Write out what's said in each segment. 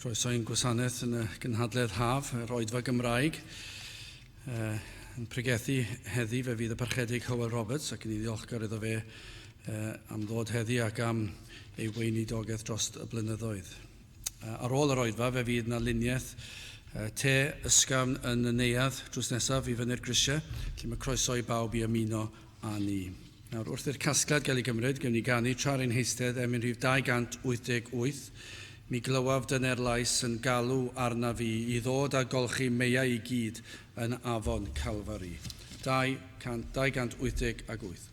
Croeso i'n gwasanaeth yn y gynhadledd haf, yr oedfa Gymraeg. Yn pregethu heddi fe fydd y Parchedig Hywel Roberts ac yn ni ddiolchgar iddo fe am ddod heddi ac am ei weinidogaeth dros y blynyddoedd. Ar ôl yr oedfa fe fydd na luniaeth te ysgafn yn y neuadd drws nesaf i fyny'r grisiau, lle mae croeso i bawb i ymuno â ni. Nawr, wrth i'r casgliad gael ei gymryd, gewn ni ganu tra ar ein heistedd emyn rhif 288, Mi glywaf dyner lais yn galw arna fi i ddod a golchi meiau i gyd yn afon Calfari. 288.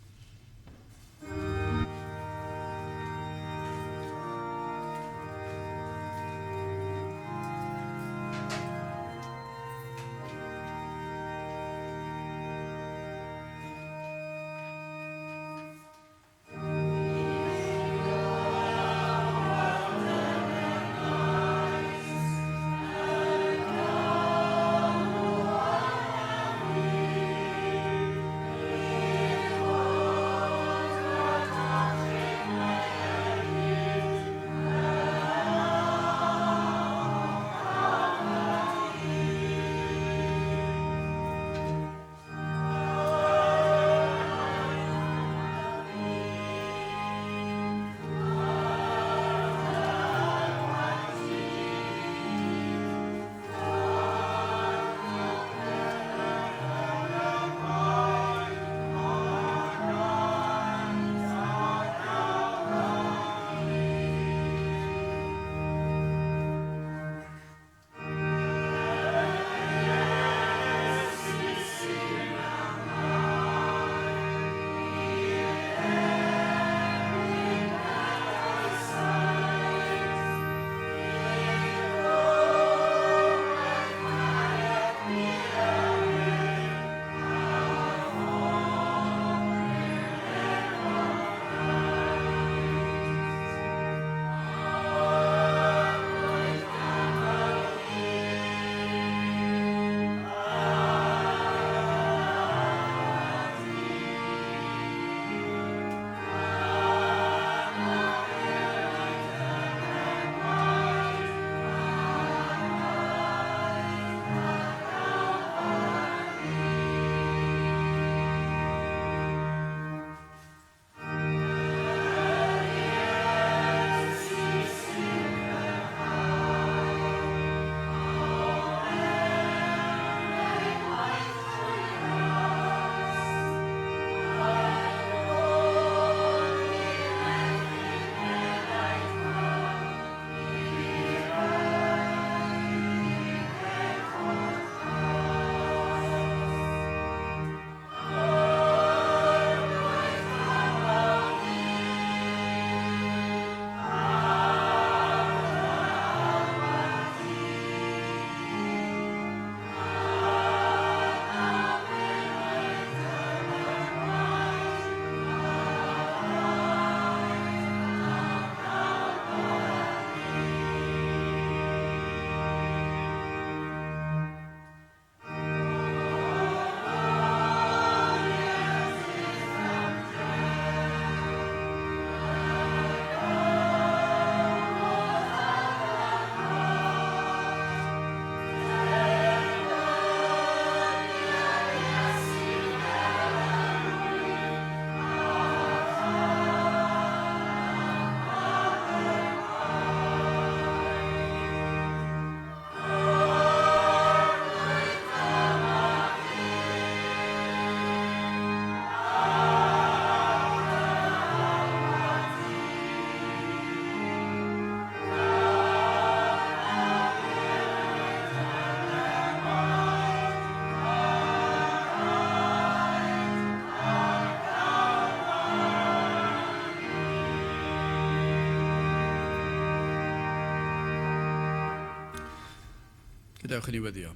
Gadewch i ni weddio.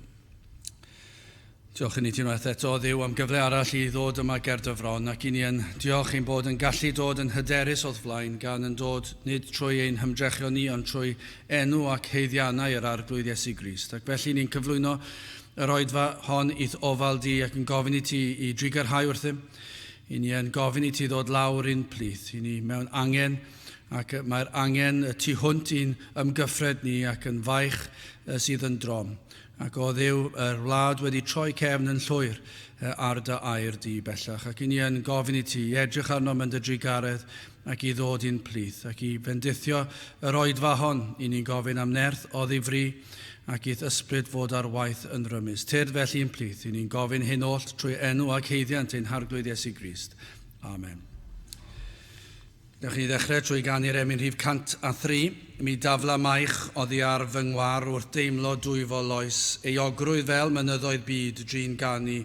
Diolch i ni ti unwaith eto, Dduw, am gyfle arall i ddod yma ger dy fron, ac i ni yn diolch ein bod yn gallu dod yn hyderus o'th flaen, gan yn dod nid trwy ein hymdrechion ni, ond trwy enw ac haeddiannau yr Arglwydd Iesu Grist. Ac felly ni'n cyflwyno yr oedfa hon i'th ofal di ac yn gofyn i ti i drugarhau wrthym. I ni yn gofyn i ti ddod lawr i'n plith. I ni mewn angen Ac mae'r angen y tu hwnt i'n ymgyffred ni ac yn faich sydd yn drom. Ac o Dduw, yr wlad wedi troi cefn yn llwyr ar dy air di bellach. Ac i ni yn gofyn i ti i edrych arnom yn dy drugaredd ac i ddod i'n plith ac i fendithio yr oedfa hon. I ni'n gofyn am nerth o ddifri ac i'th ysbryd fod ar waith yn rymus. Tyrd felly i'n plith. I ni'n gofyn hyn oll trwy enw ac haeddiant ein Harglwydd Iesu Grist. Amen. Gewch ni ddechrau trwy ganu'r emyn rhif 103. Mi dafla maich oddi ar fy ngwar wrth deimlo dwyfol loes, euogrwydd fel mynyddoedd byd drin ganu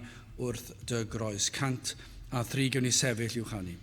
wrth dy groes. 103 gewn ni sefyll i'w chanu.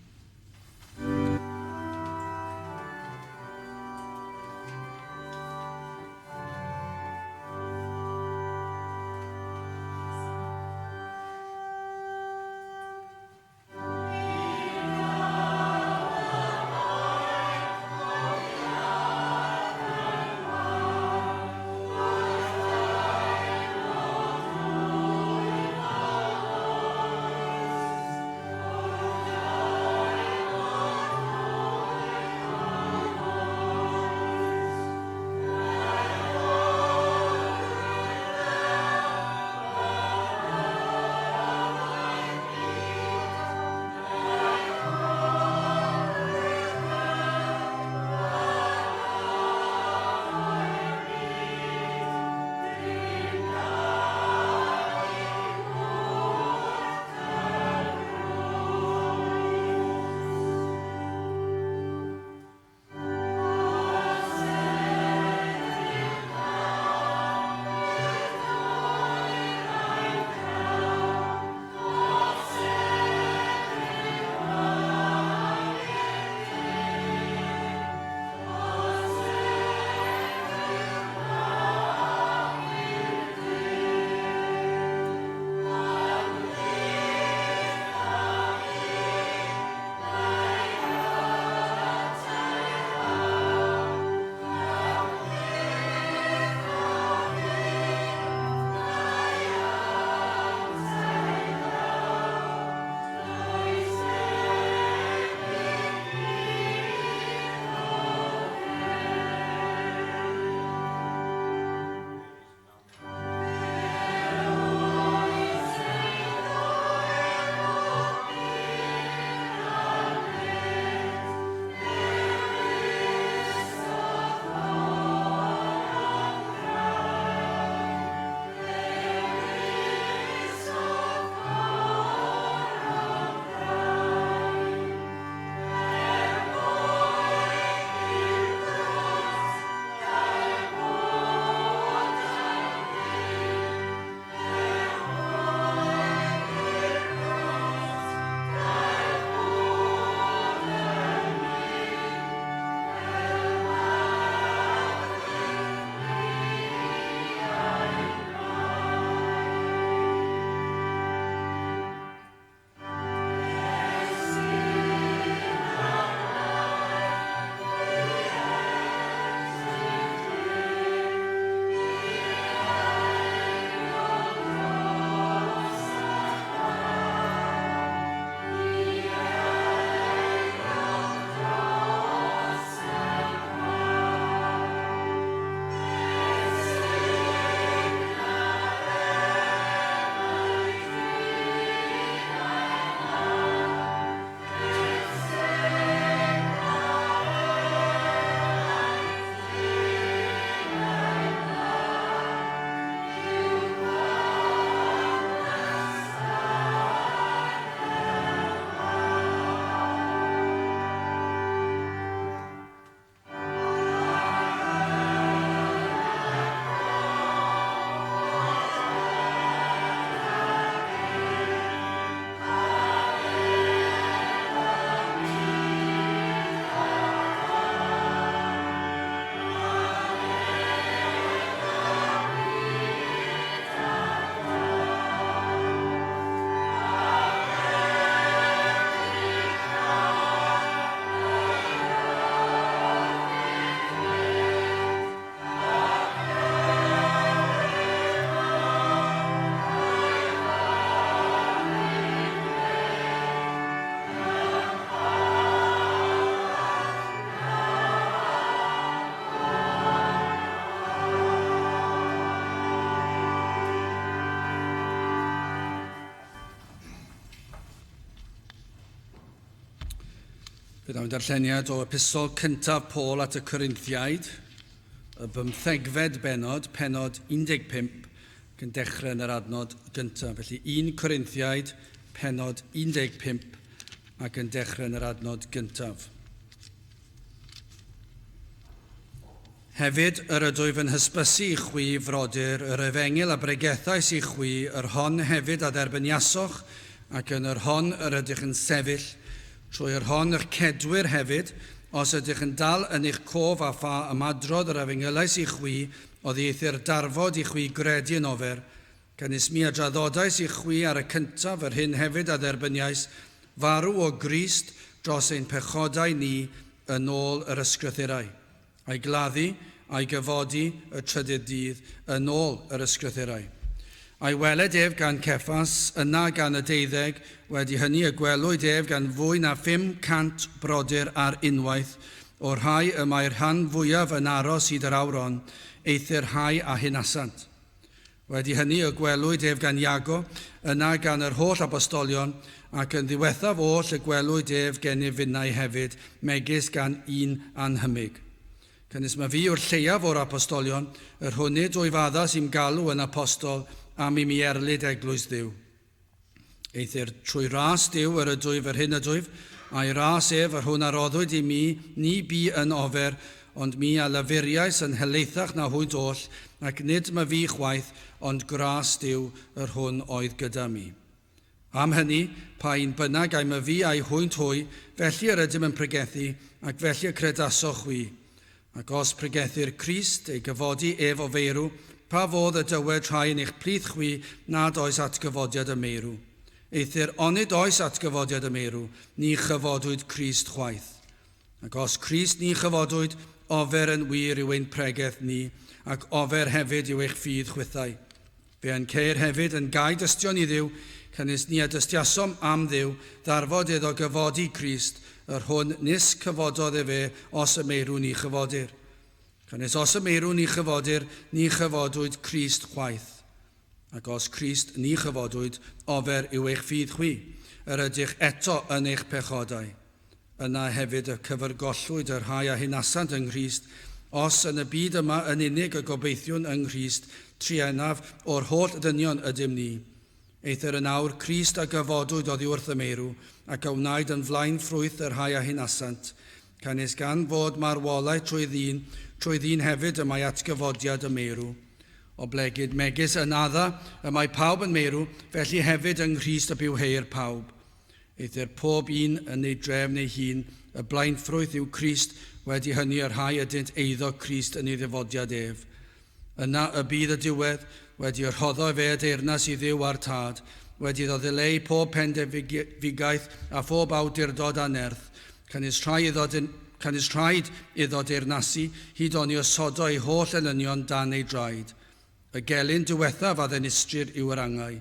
Byddwn darlleniad o epistol cyntaf Paul at y Corinthiaid, y bymthegfed bennod, pennod 15, ac yn dechrau yn yr adnod gyntaf. Felly 1 Corinthiaid, pennod 15, ac yn dechrau yn yr adnod gyntaf. Hefyd yr ydwyf yn hysbysu i chwi, frodyr, yr efengyl a bregethais i chwi, yr hon hefyd a dderbyniasoch, ac yn yr hon yr ydych yn sefyll, trwy yr hon y'ch cedwir hefyd, os ydych yn dal yn eich cof a pha ymadrodd yr efengylais i chwi, oddieithr darfod i chwi gredu yn ofer, canys mi a draddodais i chwi ar y cyntaf yr hyn hefyd a dderbyniais, farw o Grist dros ein pechodau ni yn ôl yr ysgrythurau, a'i gladdu a'i gyfodi y trydydd dydd yn ôl yr ysgrythurau. A'i weled ef gan Ceffas, yna gan y deuddeg, wedi hynny y gwelwyd ef gan fwy na 500 brodyr ar unwaith, o'r rhai y mae'r rhan fwyaf yn aros hyd yr awr hon, eithr rhai a hunasant. Wedi hynny y gwelwyd ef gan Iago, yna gan yr holl apostolion, ac yn ddiwethaf oll y gwelwyd ef gennyf finnau hefyd, megis gan un anhymig. Canys mae fi yw'r lleiaf o'r apostolion, yr hwn nid wyf addas i'm galw yn apostol am i mi erlid eglwys Dduw. Eithr trwy ras Duw yr ydwyf yr hyn ydwyf, a'i ras ef yr hwn a roddwyd i mi, ni bu yn ofer, ond mi a lafuriais yn helaethach na hwynt oll, ac nid my fi chwaith, ond gras Duw yr hwn oedd gyda mi. Am hynny, pa un bynnag ai myfi ai hwynt hwy, felly yr ydym yn pregethu, ac felly y credasoch chwi. Ac os pregethir Crist, ei gyfodi ef o feirw, pa fodd y dywed rhai yn eich plith chwi nad oes atgyfodiad y meirw? Eithr onid oes atgyfodiad y meirw, ni chyfodwyd Crist chwaith. Ac os Crist ni chyfodwyd, ofer yn wir yw ein pregeth ni, ac ofer hefyd yw eich ffydd chwithau. Fe a'n ceir hefyd yn gau dystion i Dduw, canys ni a dystiasom am Dduw, ddarfod iddo gyfodi Crist, yr hwn nis cyfododd efe os y meirw ni chyfodir. Canys os y meirw ni chyfodir, ni chyfodwyd Crist chwaith. Ac os Crist ni chyfodwyd, ofer yw eich ffydd chwi, yr ydych eto yn eich pechodau. Yna hefyd y cyfyrgollwyd y rhai a hunasant yng Nghrist, os yn y byd yma yn unig y gobeithiwn yng Nghrist, truenaf o'r holl ddynion ydym ni. Eithr yn awr Crist a gyfodwyd oddi wrth y meirw, ac a wnaed yn flaen ffrwyth y rhai a hunasant. Canys gan fod marwolaeth trwy ddyn, trwy ddyn hefyd y mae atgyfodiad y meirw. Oblegid megis yn Adda y mae pawb yn meirw, felly hefyd yng Nghrist y bywheir pawb. Eithr pob un yn ei drefn ei hun, y blaenffrwyth yw Crist, wedi hynny y rhai ydynt eiddo Crist yn ei ddyfodiad ef. Yna y bydd y diwedd, wedi y rhoddo efe y deyrnas i Dduw a'r Tad, wedi iddo ddileu pob pendefigaeth a phob awdurdod a nerth, canys rhai iddo, canys rhaid iddo deyrnasu hyd oni osodo ei holl elynion dan ei draed. Y gelyn diwethaf a ddinistrir yw yr angau.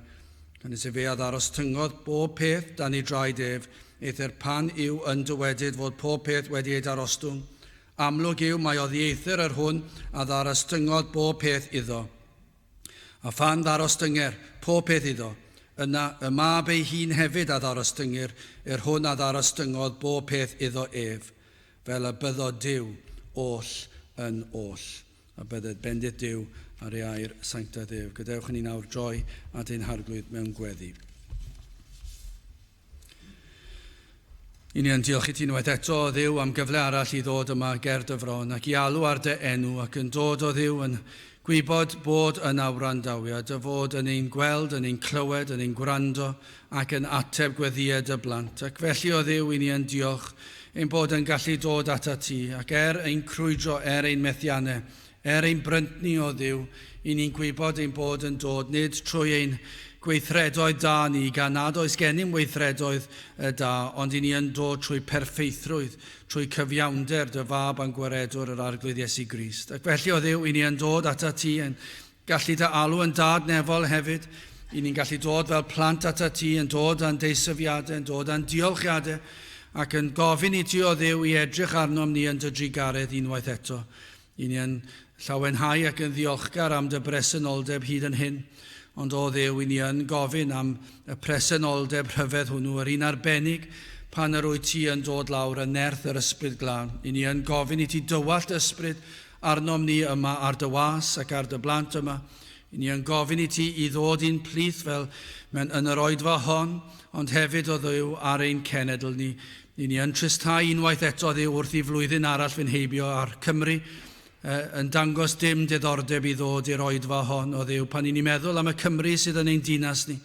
Canys efe a ddarostyngodd bob peth dan ei draed ef, eithr pan yw yn dywedyd fod pob peth wedi ei darostwng, amlwg yw mai oddieithr yr hwn a ddarostyngodd bob peth iddo. A phan ddarostynger pob peth iddo, yna y mab ei hun hefyd a ddarostyngir i'r hwn a ddarostyngodd bob peth iddo ef, fel y byddo Duw oll yn oll. A bydded bendith Duw ar ei air sanctaidd ef. Gadewch i ni nawr droi at ein Harglwydd mewn gweddi. I ni yn diolch i ti unwaith eto, o Dduw, am gyfle arall i ddod yma ger dy fron ac i alw ar dy enw ac yn dod o Dduw yn gwybod bod yna wrandawiad, dy fod yn ein gweld, yn ein clywed, yn ein gwrando ac yn ateb gweddïau dy blant. Ac felly, o Dduw, i ni yn diolch ein bod yn gallu dod atat ti, ac er ein crwydro, er ein methiannau, er ein bryntni, o Dduw, i ni'n gwybod ein bod yn dod nid trwy ein gweithredoedd da ni, gan nad oes gennym weithredoedd da, ond i ni yn dod trwy perffeithrwydd, trwy cyfiawnder dy fab a'n gwaredwr yr Arglwydd Iesu Grist. Ac felly, o Dduw, i ni yn dod atat ti, yn gallu dy alw yn dad nefol hefyd, i ni'n gallu dod fel plant atat ti, yn dod â'n deisyfiadau, yn dod â'n diolchiadau, ac yn gofyn i ti, o Dduw, i edrych arnom ni yn dy drugaredd unwaith eto. I ni yn llawenhau ac yn ddiolchgar am dy bresenoldeb hyd yn hyn, ond o Dduw, i ni yn gofyn am y presenoldeb rhyfedd hwnnw, yr un arbennig, pan yr wyt ti yn dod lawr yn nerth yr ysbryd glân. I ni yn gofyn i ti dywallt ysbryd arnom ni yma ar dy was ac ar dy blant yma. I ni yn gofyn i ti i ddod i'n plith fel mewn yn yr oedfa hon, ond hefyd o Dduw ar ein cenedl ni. I ni yn tristhau unwaith eto Dduw wrth i flwyddyn arall fynd heibio ar Cymru yn dangos dim diddordeb i ddod i'r oedfa hon o Dduw pan i ni meddwl am y Cymry sydd yn ein dinas ni.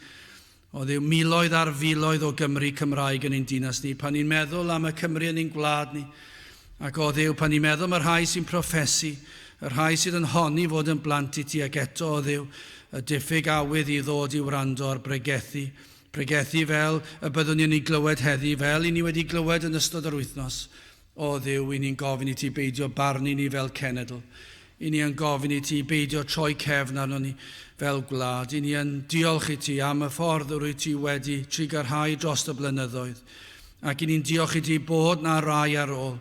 O Dduw, miloedd ar filoedd o Gymry Cymraeg yn ein dinas ni, pan ni'n meddwl am y Cymry yn ein gwlad ni. Ac o Dduw, pan ni'n meddwl am y rhai sy'n proffesu, y rhai sydd yn honni fod yn blant i ti ac eto, o Dduw, y diffyg awydd i ddod i wrando ar bregethu, pregethu fel y byddwn ni'n ei glywed heddi, fel i ni wedi glywed yn ystod yr wythnos. O Dduw, i ni'n gofyn i ti beidio barnu ni fel cenedl. I ni yn gofyn i ti beidio troi cefn arno ni fel gwlad. I ni yn diolch i ti am y ffordd yr wyt ti wedi trugarhau dros y blynyddoedd. Ac i ni'n diolch i ti bod na rai ar ôl,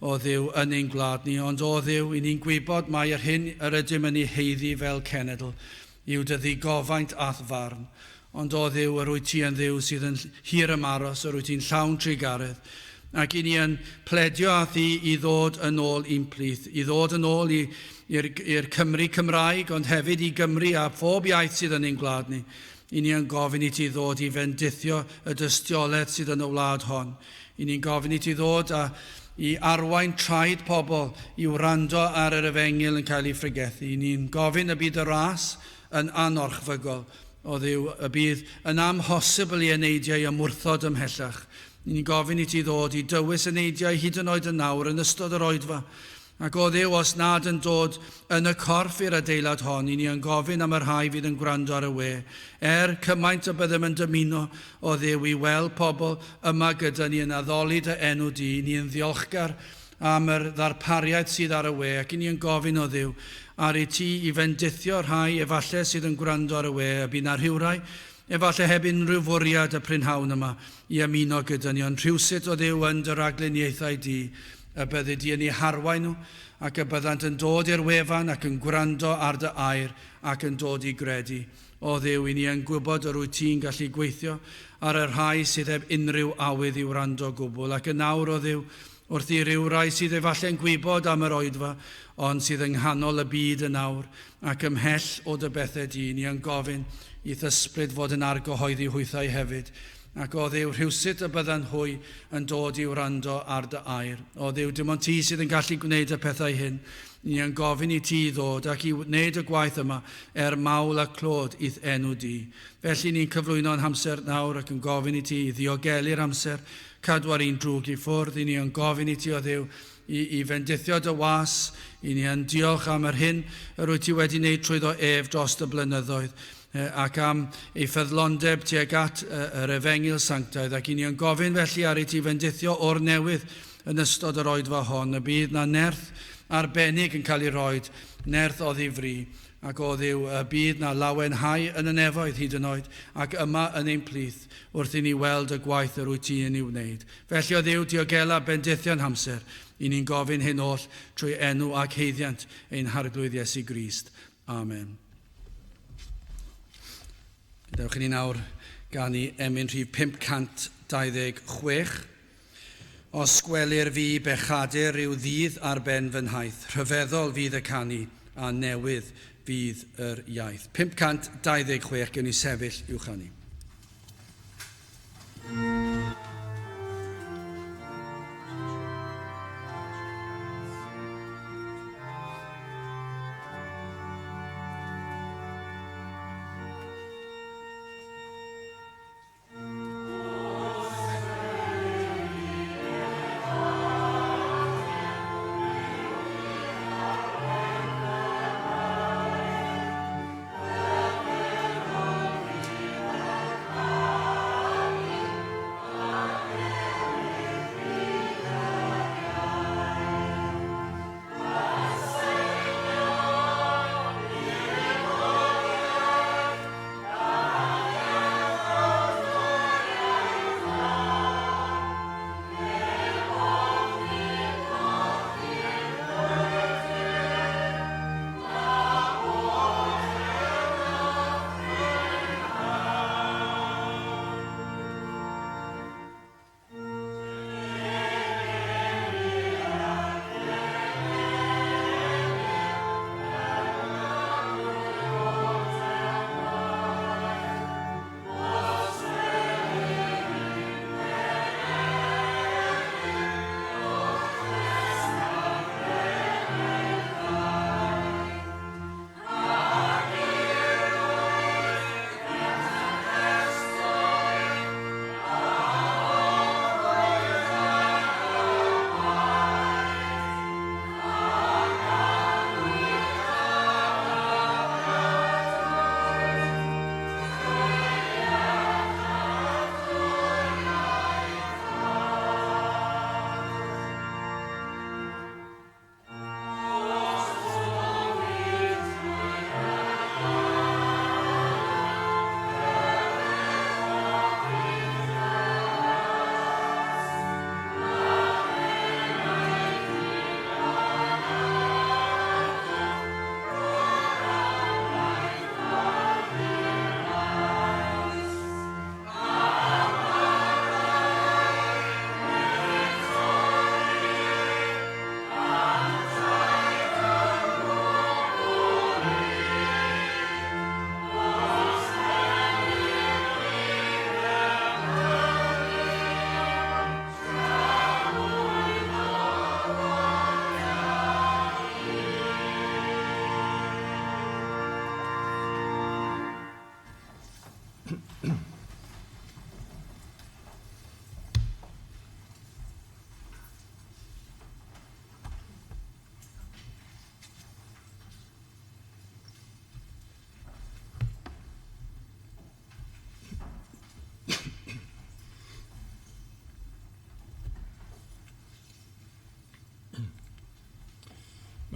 o Dduw, yn ein gwlad ni. Ond o Dduw, i ni'n gwybod mai yr hyn yr ydym yn ei haeddu fel cenedl yw dy ddigofaint a'th farn. Ond o Dduw, yr wyt ti yn Dduw sydd yn hir ymaros, yr wyt ti'n llawn trugaredd, ac i ni yn pledio â thi i ddod yn ôl i'n plith, i ddod yn ôl i'r Cymry Cymraeg, ond hefyd i Gymru a phob iaith sydd yn ein gwlad ni. I ni yn gofyn i ti ddod i fendithio y dystiolaeth sydd yn y wlad hon. I ni'n gofyn i ti ddod a i arwain traed pobl i wrando ar yr efengyl yn cael ei phregethu. I ni'n gofyn y bydd y ras yn anorchfygol, o Dduw, y bydd yn amhosibl i eneidiau ymwrthod ymhellach. Ni'n gofyn i ti ddod i dywys eneidiau hyd yn oed yn nawr yn ystod yr oedfa. Ac o Dduw, os nad yn dod yn y corff i'r adeilad hon, i ni yn gofyn am y rhai fydd yn gwrando ar y we. Er cymaint y byddem yn dymuno, o Dduw, i weld pobl yma gyda ni yn addoli dy enw di, ni yn ddiolchgar am yr ddarpariaeth sydd ar y we, ac i ni yn gofyn o Dduw, ar i ti i fendithio rhai efallai sydd yn gwrando ar y we, y bydd na rhywrai, efallai heb unrhyw fwriad y prynhawn yma i ymuno gyda ni, ond rhywsut o Dduw yn dy ragluniaethau di, y byddi di yn eu harwain nhw, ac y byddant yn dod i'r wefan ac yn gwrando ar dy air ac yn dod i gredu. O Dduw, i ni yn gwybod yr wyt ti'n gallu gweithio ar y rhai sydd heb unrhyw awydd i wrando o gwbl, ac yn awr, o Dduw, wrth i rywrai sydd efallai'n gwybod am yr oedfa, ond sydd yng nghanol y byd yn awr, ac ymhell o dy bethau di, ni yn gofyn i'th ysbryd fod yn argyhoeddi hwythau hefyd. Ac o Dduw, rhywsut y byddan hwy yn dod i wrando ar dy air. O Dduw, dim ond ti sydd yn gallu gwneud y pethau hyn. Ni yn gofyn i ti ddod ac i wneud y gwaith yma er mawl a clod i'th enw di. Felly ni'n cyflwyno'n hamser nawr ac yn gofyn i ti i ddiogelu'r amser, cadw ar un drwg i ffwrdd. I ni yn gofyn i ti, o Dduw, i fendithio dy was. I ni yn diolch am yr hyn yr wyt ti wedi wneud trwyddo ef dros y blynyddoedd, ac am ei ffyddlondeb tuag at yr efengyl sanctaidd, ac i ni yn gofyn felly ar i ti fendithio o'r newydd yn ystod yr oedfa hon, y bydd na nerth arbennig yn cael ei roed, nerth oddi fri, ac o Dduw, y bydd na lawenhau yn y nefoedd hyd yn oed, ac yma yn ein plith, wrth i ni weld y gwaith yr wyt ti yn ei wneud. Felly o Dduw, diogela bendithion hamser, i ni'n gofyn hyn oll trwy enw ac haeddiant ein Harglwydd Iesu Grist. Amen. Dewch i ni nawr ganu emyn rhif 526. Os gwelir fi bechadur rhyw ddydd ar ben fy nhaith, rhyfeddol fydd y canu a newydd fydd yr iaith. 526, gewn ni sefyll i'w chanu.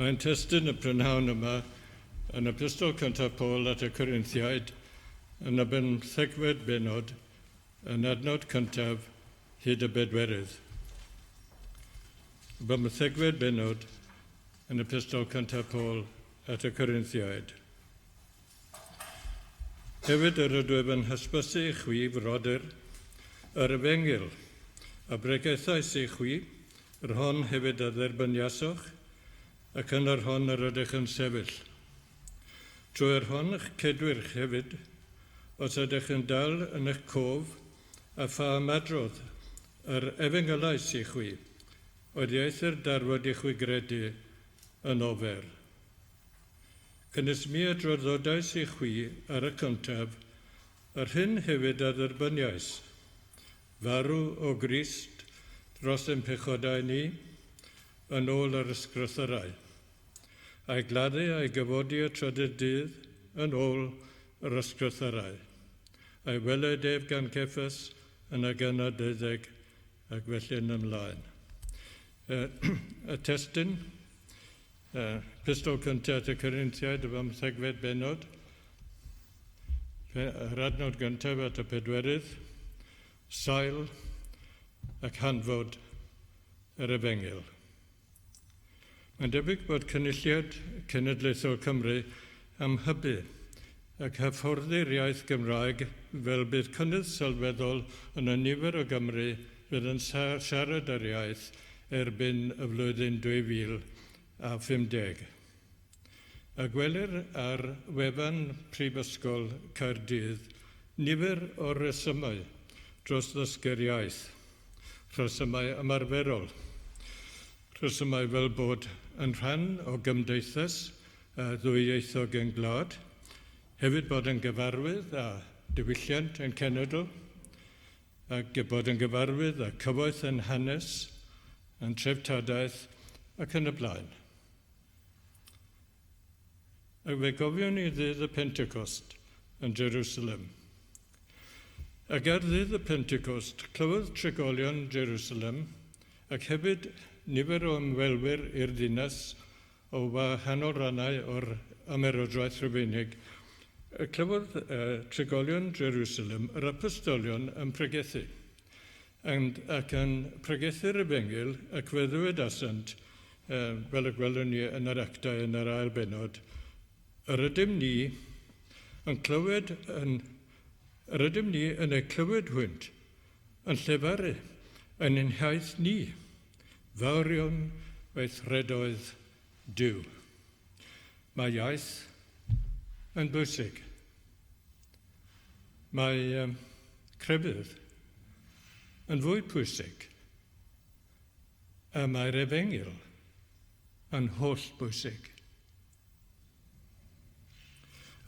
Mae'n testun y prynhawn yma yn Epistol cyntaf Paul at y Corinthiaid yn y bymthegfed bennod, yn adnod cyntaf hyd y bedwerydd. Y bymthegfed bennod yn Epistol cyntaf Paul at y Corinthiaid. Hefyd yr ydwyf yn hysbysu i chwi, frodyr, yr efengyl, a bregethais i chwi, yr hon hefyd a dderbyniasoch, ac yn yr hon yr ydych yn sefyll. Trwy yr hon y'ch cedwir hefyd, os ydych yn dal yn eich cof a pha ymadrodd yr efengylais i chwi, oddieithr darfod i chwi gredu yn ofer. Canys mi a draddodais i chwi ar y cyntaf, yr hyn hefyd a dderbyniais, farw o Grist dros ein pechodau ni, yn ôl yr ysgrythyrau, a'i gladdu a'i gyfodi y trydydd dydd yn ôl yr ysgrythyrau, a'i weled ef gan Ceffas yn y gynnar deuddeg ac felly yn ymlaen. Y testun, Pistol cyntaf at y Corinthiaid, y bymthegfed bennod, yr adnod gyntaf at y pedwerydd, sail ac hanfod yr Efengyl. Mae'n debyg bod Cynulliad Cenedlaethol Cymru am hybu ac hyfforddi'r iaith Gymraeg fel bydd cynnydd sylweddol yn y nifer o Gymry fydd yn siarad yr iaith erbyn y flwyddyn 2050. A gwelir ar wefan Prifysgol Caerdydd nifer o resymau dros ddysgu'r iaith, rhesymau ymarferol, rhesymau fel bod yn rhan o gymdeithas ddwyieithog ein gwlad, hefyd bod yn gyfarwydd â diwylliant ein cenedl, ac bod yn gyfarwydd â cyfoeth ein hanes, ein treftadaeth ac yn y blaen. Ac fe gofiwn ni ddydd y Pentecost yn Jerusalem. Ac ar ddydd y Pentecost, clywodd trigolion Jerusalem, ac hefyd nifer o ymwelwyr i'r ddinas o wahanol rannau o'r Ymerodraeth Rufeinig, clywodd trigolion Jerusalem yr apostolion yn pregethu, and, ac yn pregethu'r efengyl, ac fe ddywedasant, fel y gwelwn ni yn yr actau yn yr ail bennod, yr ydym ni yn clywed yn, yr ydym ni yn eu clywed hwynt yn llefaru yn ein hiaith ni, fawrion weithredoedd Duw. Mae iaith yn bwysig. Mae crefydd yn fwy pwysig. Y mae'r efengyl yn holl bwysig.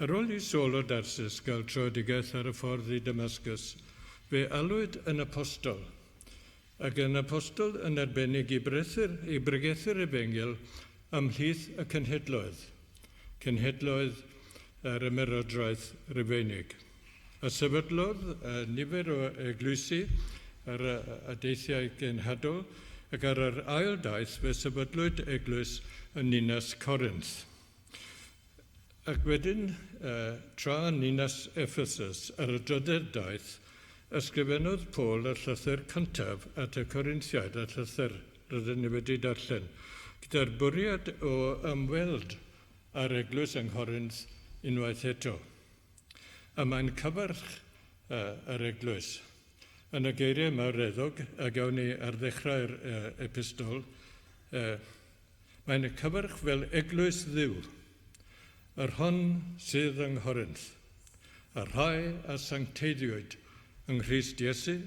Ar ôl i Saul o Darsus gael tröedigaeth ar y ffordd i Damascus, fe alwyd yn apostol, ac yn apostol yn arbennig i brethu'r, i bregethu'r efengyl ymhlith y cenhedloedd, cenhedloedd yr Ymerodraeth Rufeinig. A sefydlodd nifer o eglwysi ar y deithiau genhadol, ac ar yr ail daith fe sefydlwyd eglwys yn ninas Corinth. Ac wedyn, tra yn ninas Ephesus ar y drydedd daith, ysgrifennodd Paul y llythyr cyntaf at y Corinthiaid, y llythyr rydyn ni wedi darllen, gyda'r bwriad o ymweld â'r eglwys yng Nghorinth unwaith eto. A mae'n cyfarch yr eglwys. Yn y geiriau mawreddog a gawn ni ar ddechrau'r epistol, mae'n y cyfarch fel eglwys Dduw, yr hon sydd yng Nghorinth, a rhai a sancteiddiwyd yng Nghrist Iesu,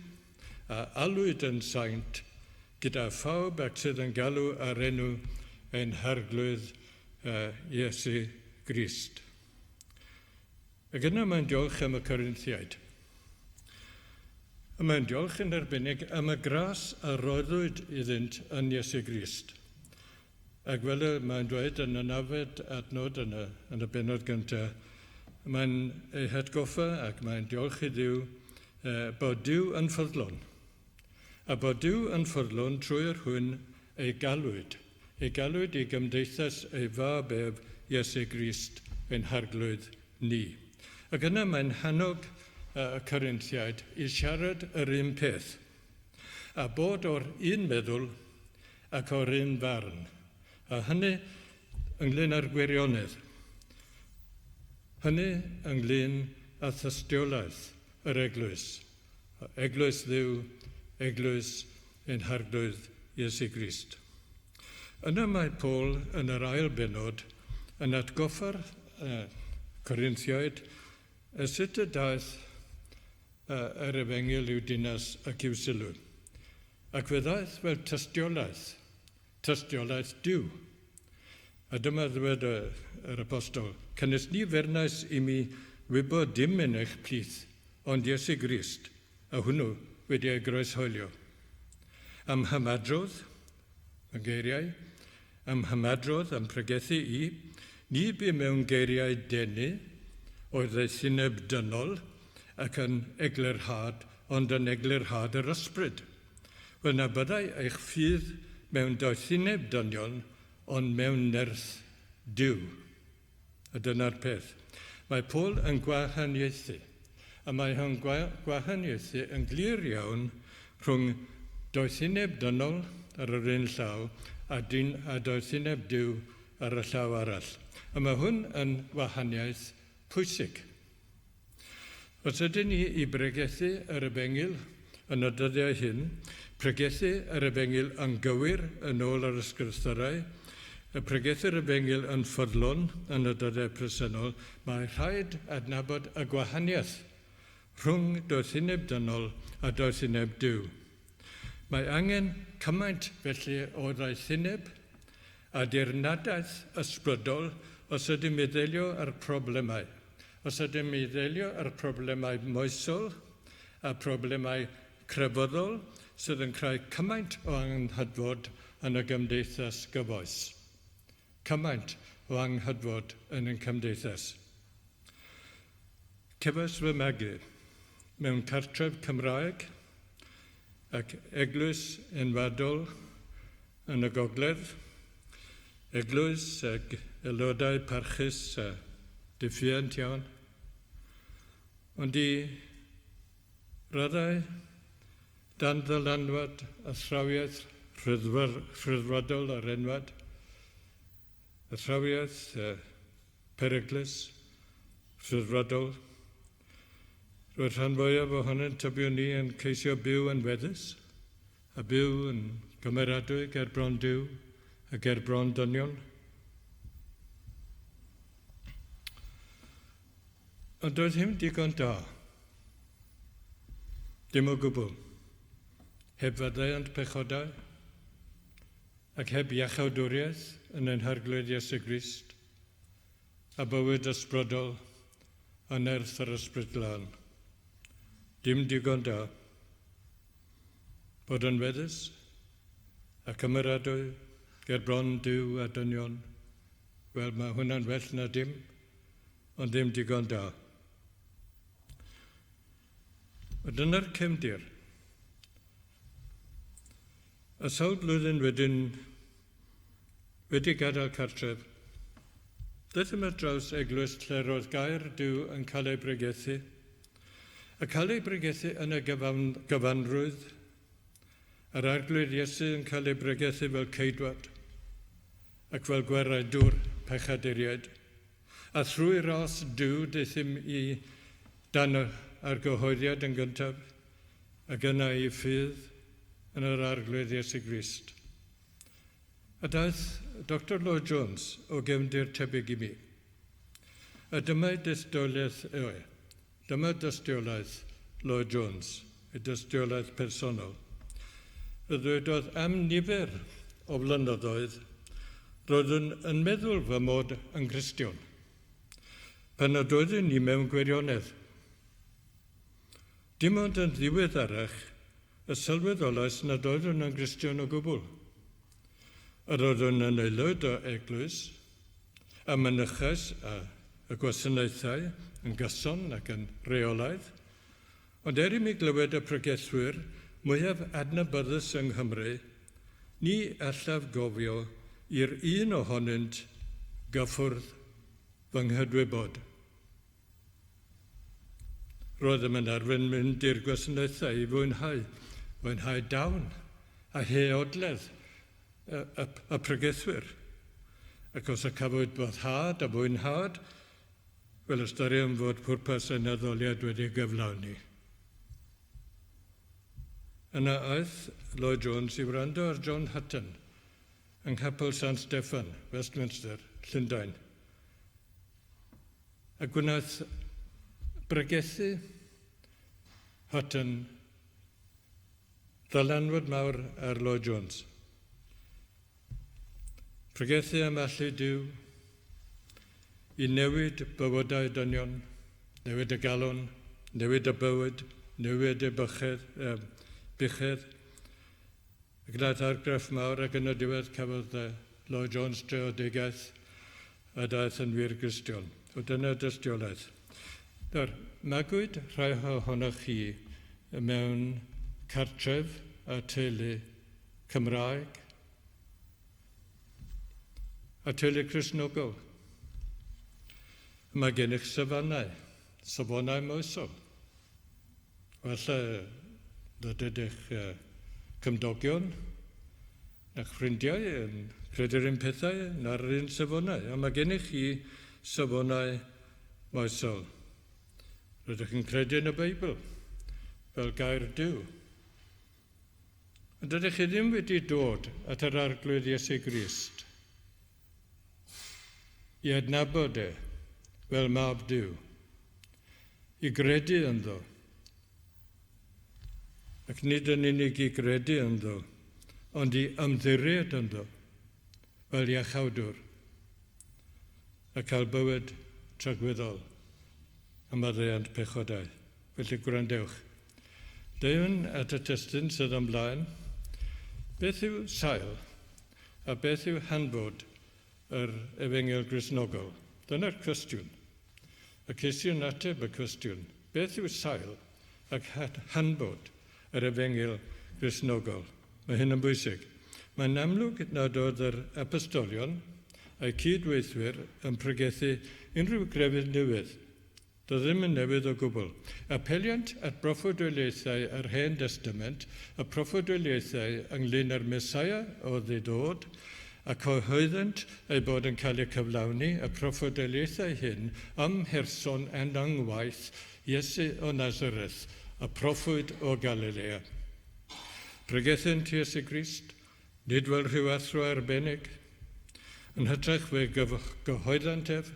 a alwyd yn saint, gyda phawb ac sydd yn galw ar enw ein Harglwydd Iesu Grist. Ac yna mae'n diolch am y Corinthiaid. A mae'n diolch yn arbennig am y gras a roddwyd iddynt yn Iesu Grist. Ac fel y mae'n dweud yn y nawfed adnod yn y, yn y bennod gyntaf, mae'n ei hatgoffa ac mae'n diolch i Dduw bod Duw yn ffyddlon. A bod Duw yn ffyddlon trwy yr hwn ei galwyd ei galwyd i gymdeithas ei fab ef, Iesu Grist, ein harglwydd ni. Ac yna mae'n hannog y Corinthiaid i siarad yr un peth, a bod o'r un meddwl ac o'r un farn, a hynny ynglyn â'r gwirionedd, hynny ynglyn â thystiolaeth yr eglwys, eglwys Dduw, eglwys ein Harglwydd Iesu Grist. Yna mae Paul yn yr ail bennod yn atgoffa'r Corinthiaid y sut y daeth yr efengyl i'w dinas ac i'w sylw. Ac fe ddaeth fel tystiolaeth, tystiolaeth Duw. A dyma ddweud yr apostol, Canys ni fernais i mi wybod dim yn eich plith, ond Iesu Grist, a hwnnw wedi ei groeshoelio. Am hymadrodd, y geiriau, am hymadrodd, am pregethu i, ni bu mewn geiriau denu, oedd ddoethineb dynol, ac yn eglurhad, ond yn eglurhad yr ysbryd. Wel na byddai eich ffydd mewn doethineb dynion, ond mewn nerth Duw. A dyna'r peth. Mae Paul yn gwahaniaethu, a mae hwn gwahaniaethu yn glir iawn rhwng doethineb dynol ar yr un llaw a, dyn, a doethineb Duw ar y llaw arall. A mae hwn yn wahaniaeth pwysig. Os ydyn ni i bregethu yr efengyl yn y dyddiau hyn, pregethu yr efengyl yn gywir yn ôl yr ysgrythurau, y pregethu'r efengyl yn ffyddlon yn y dyddiau presennol, mae rhaid adnabod y gwahaniaeth rhwng doethineb dynol a doethineb Duw. Mae angen cymaint felly o ddoethineb a dirnadaeth ysbrydol os ydym i ddelio â'r problemau. Os ydym i ddelio â'r problemau moesol a problemau crefyddol sydd yn creu cymaint o anghydfod yn y gymdeithas gyfoes. Cymaint o anghydfod yn ein cymdeithas. Cefais fy magu mewn cartref Cymraeg ac eglwys enwadol yn y gogledd, eglwys ag aelodau parchus a diffuant iawn, ond i raddau dan ddylanwad athrawiaeth rhyddfrydol yr enwad, athrawiaeth peryglus, rhyddfrydol. Roedd rhan fwyaf ohonynt, tybiwn ni, yn ceisio byw yn weddus, a byw yn gymeradwy ger bron Duw a ger bron dynion. Ond doedd hyn digon da. Dim o gwbl. Heb faddeuant pechodau, ac heb iachawdwriaeth yn ein Harglwydd Iesu Grist, a bywyd ysbrydol a nerth yr Ysbryd Glân. Dim digon da. Bod yn weddus a cymeradwy ger bron Duw a dynion, wel, mae hwnna'n well na dim, ond ddim digon da. A dyna'r cefndir. A sawl blwyddyn wedyn, wedi gadael cartref, daethum ar draws eglwys lle roedd gair Duw yn cael ei bregethu, a cael ei bregethu yn y gyfan, gyfanrwydd, a'r Arglwydd Iesu yn cael ei bregethu fel ceidwad ac fel gwaredwr pechaduriaid. A thrwy ras Duw deuthum i dan yr argyhoeddiad yn gyntaf, ac yna i ffydd yn yr Arglwydd Iesu Grist. A daeth Doctor Lloyd Jones o gefndir tebyg i mi. A dyma ei dystiolaeth e. Dyma dystiolaeth Lloyd Jones, ei dystiolaeth personol. Fe ddwedodd am nifer o flynyddoedd, roeddwn yn meddwl fy mod yn Gristion, pan nad oeddwn i mewn gwirionedd. Dim ond yn ddiweddarach y sylweddolais nad oeddwn yn Gristion o gwbl. Yr oeddwn yn aelod o eglwys, a mynychais a y gwasanaethau yn gyson ac yn rheolaidd, ond er i mi glywed y pregethwyr mwyaf adnabyddus yng Nghymru, ni allaf gofio i'r un ohonynt gyffwrdd fy nghydwybod. Roeddem yn arfer mynd i'r gwasanaethau i fwynhau, fwynhau dawn a huodledd y, y, y pregethwyr. Ac os y cafwyd boddhad a fwynhad, wel ystyriwn fod pwrpas ein addoliad wedi gyflawni. Yna aeth Lloyd Jones i wrando ar John Hutton yng Nghapel San Steffan, Westminster, Llundain. A gwnaeth bregethu Hutton ddylanwad mawr ar Lloyd Jones. Pregethu am allu Duw i newid bywydau dynion, newid y galon, newid y bywyd, newid y bychedd, buchedd. A gwnaeth argraff mawr ac yn y diwedd cafodd Lloyd Jones dreodegaeth a daeth yn wir Gristion. O dyna dystiolaeth. Nawr, magwyd rhai ohonoch chi mewn cartref a teulu Cymraeg a teulu Cristnogol. Mae gennych safonau, safonau moesol. Falle nad ydych cymdogion na'ch ffrindiau yn credu'r un pethau na'r un safonau, ond mae gennych chi safonau moesol. Rydych yn credu yn y Beibl fel gair Duw. Ond dydych chi ddim wedi dod at yr Arglwydd Iesu Grist i adnabod e fel mab Duw, i gredu ynddo, ac nid yn unig i gredu ynddo, ond i ymddiried ynddo fel iachawdwr a cael bywyd tragwyddol a maddeuant pechodau. Felly gwrandewch. Deuwn at y testun sydd o'n blaen. Beth yw sail a beth yw hanfod yr Efengyl Gristnogol? Dyna'r cwestiwn. Y ceisiwn ateb y cwestiwn. Beth yw sail ac hanfod yr Efengyl Gristnogol? Mae hyn yn bwysig. Mae'n amlwg nad oedd yr apostolion a'u cyd-weithwyr yn pregethu unrhyw grefydd newydd. Doedd ddim yn newydd o gwbl. Apeliant at broffwydoliaethau yr Hen Destament, y proffwydoliaethau ynglŷn â'r Meseia oedd i ddod, a cyhoeddent eu bod yn cael eu cyflawni, y proffwydoliaethau hyn, ym mherson and yng ngwaith Iesu o Nazareth, y proffwyd o Galilea. Pregethent Iesu Grist, nid fel rhyw athro arbennig. Yn hytrach fe gyhoeddant ef,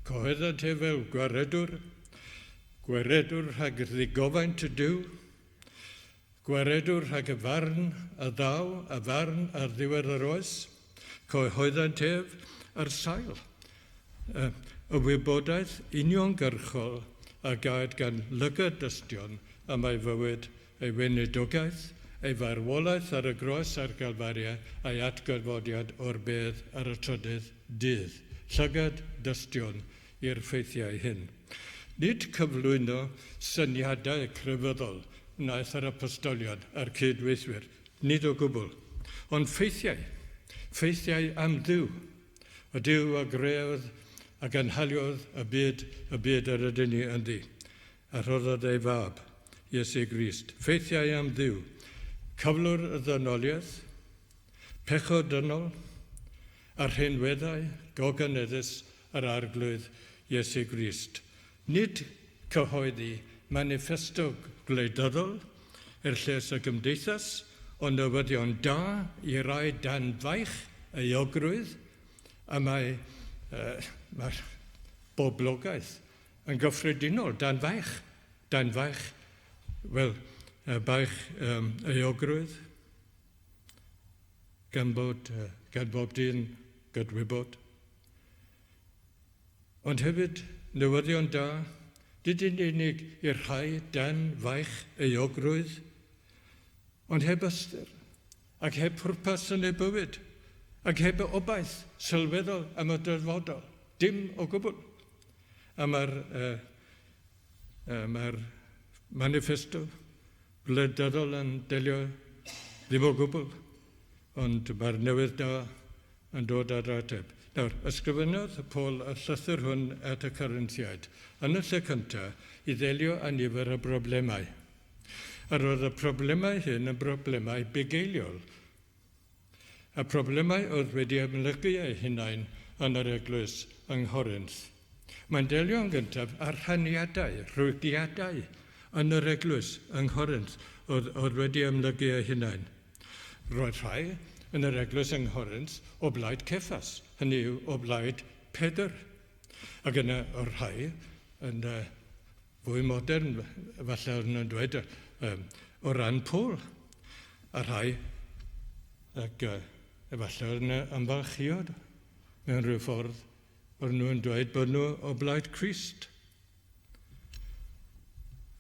cyhoeddant ef fel gwaredwr, gwaredwr rhag ddigofaint y Duw, gwaredwr rhag y farn a ddaw, a farn ar ddiwedd yr oes, cyhoeddant ef ar sail y wybodaeth uniongyrchol a gaed gan lygad dystion am ei fywyd ei weinidogaeth, ei farwolaeth ar y groes ar Galfaria, a'i atgyfodiad o'r bedd ar y trydydd dydd. Llygad dystion i'r ffeithiau hyn. Nid cyflwyno syniadau crefyddol wnaeth yr apostolion a'r cyd-weithwyr, nid o gwbl, ond ffeithiau, ffeithiau am Dduw, y Duw a greodd a gynhaliodd y byd, y byd yr ydyn ni ynddi. A rhoddodd ei Fab, Iesu Grist, ffeithiau am Dduw, cyflwr y ddynoliaeth, pechod dynol, a rhinweddau gogoneddus yr Arglwydd Iesu Grist. Nid cyhoeddi maniffesto gwleidyddol er lles y gymdeithas, ond newyddion da i rai dan faich euogrwydd, a mae, uh, mae'r boblogaeth Yn gyffredinol, dan faich, dan faich, wel, baich um, euogrwydd, gan bod, gan bob dyn gydwybod. Ond hefyd, newyddion da, nid yn unig i'r rhai dan faich euogrwydd, ond heb ystyr ac heb pwrpas yn eu bywyd, ac heb obaith sylweddol am y dyfodol, dim o gwbl. A mae'r uh, uh, mae manifesto gwleidyddol yn delio ddim o gwbl, ond mae'r newydd da yn dod â'r ateb. Nawr, ysgrifennodd Paul y llythyr hwn at y Corinthiaid yn y lle cyntaf i ddelio â nifer o broblemau. Yr oedd y problemau hyn yn broblemau bugeiliol, y problemau oedd wedi amlygu eu hunain yn yr eglwys yng Nghorinth. Mae'n delio yn gyntaf â rhaniadau, rhwygiadau yn yr eglwys yng Nghorinth oedd, oedd wedi amlygu eu hunain. Roedd rhai yn yr eglwys yng Nghorinth o blaid Ceffas, hynny yw o blaid Pedr. Ac yna o'r rhai yn fwy modern, falle o'n nhw'n dweud, um, o ran Paul, a rhai ac efallai oedd yna ymfalchïod mewn rhyw ffordd, o'n nhw'n dweud bod nhw o blaid Crist.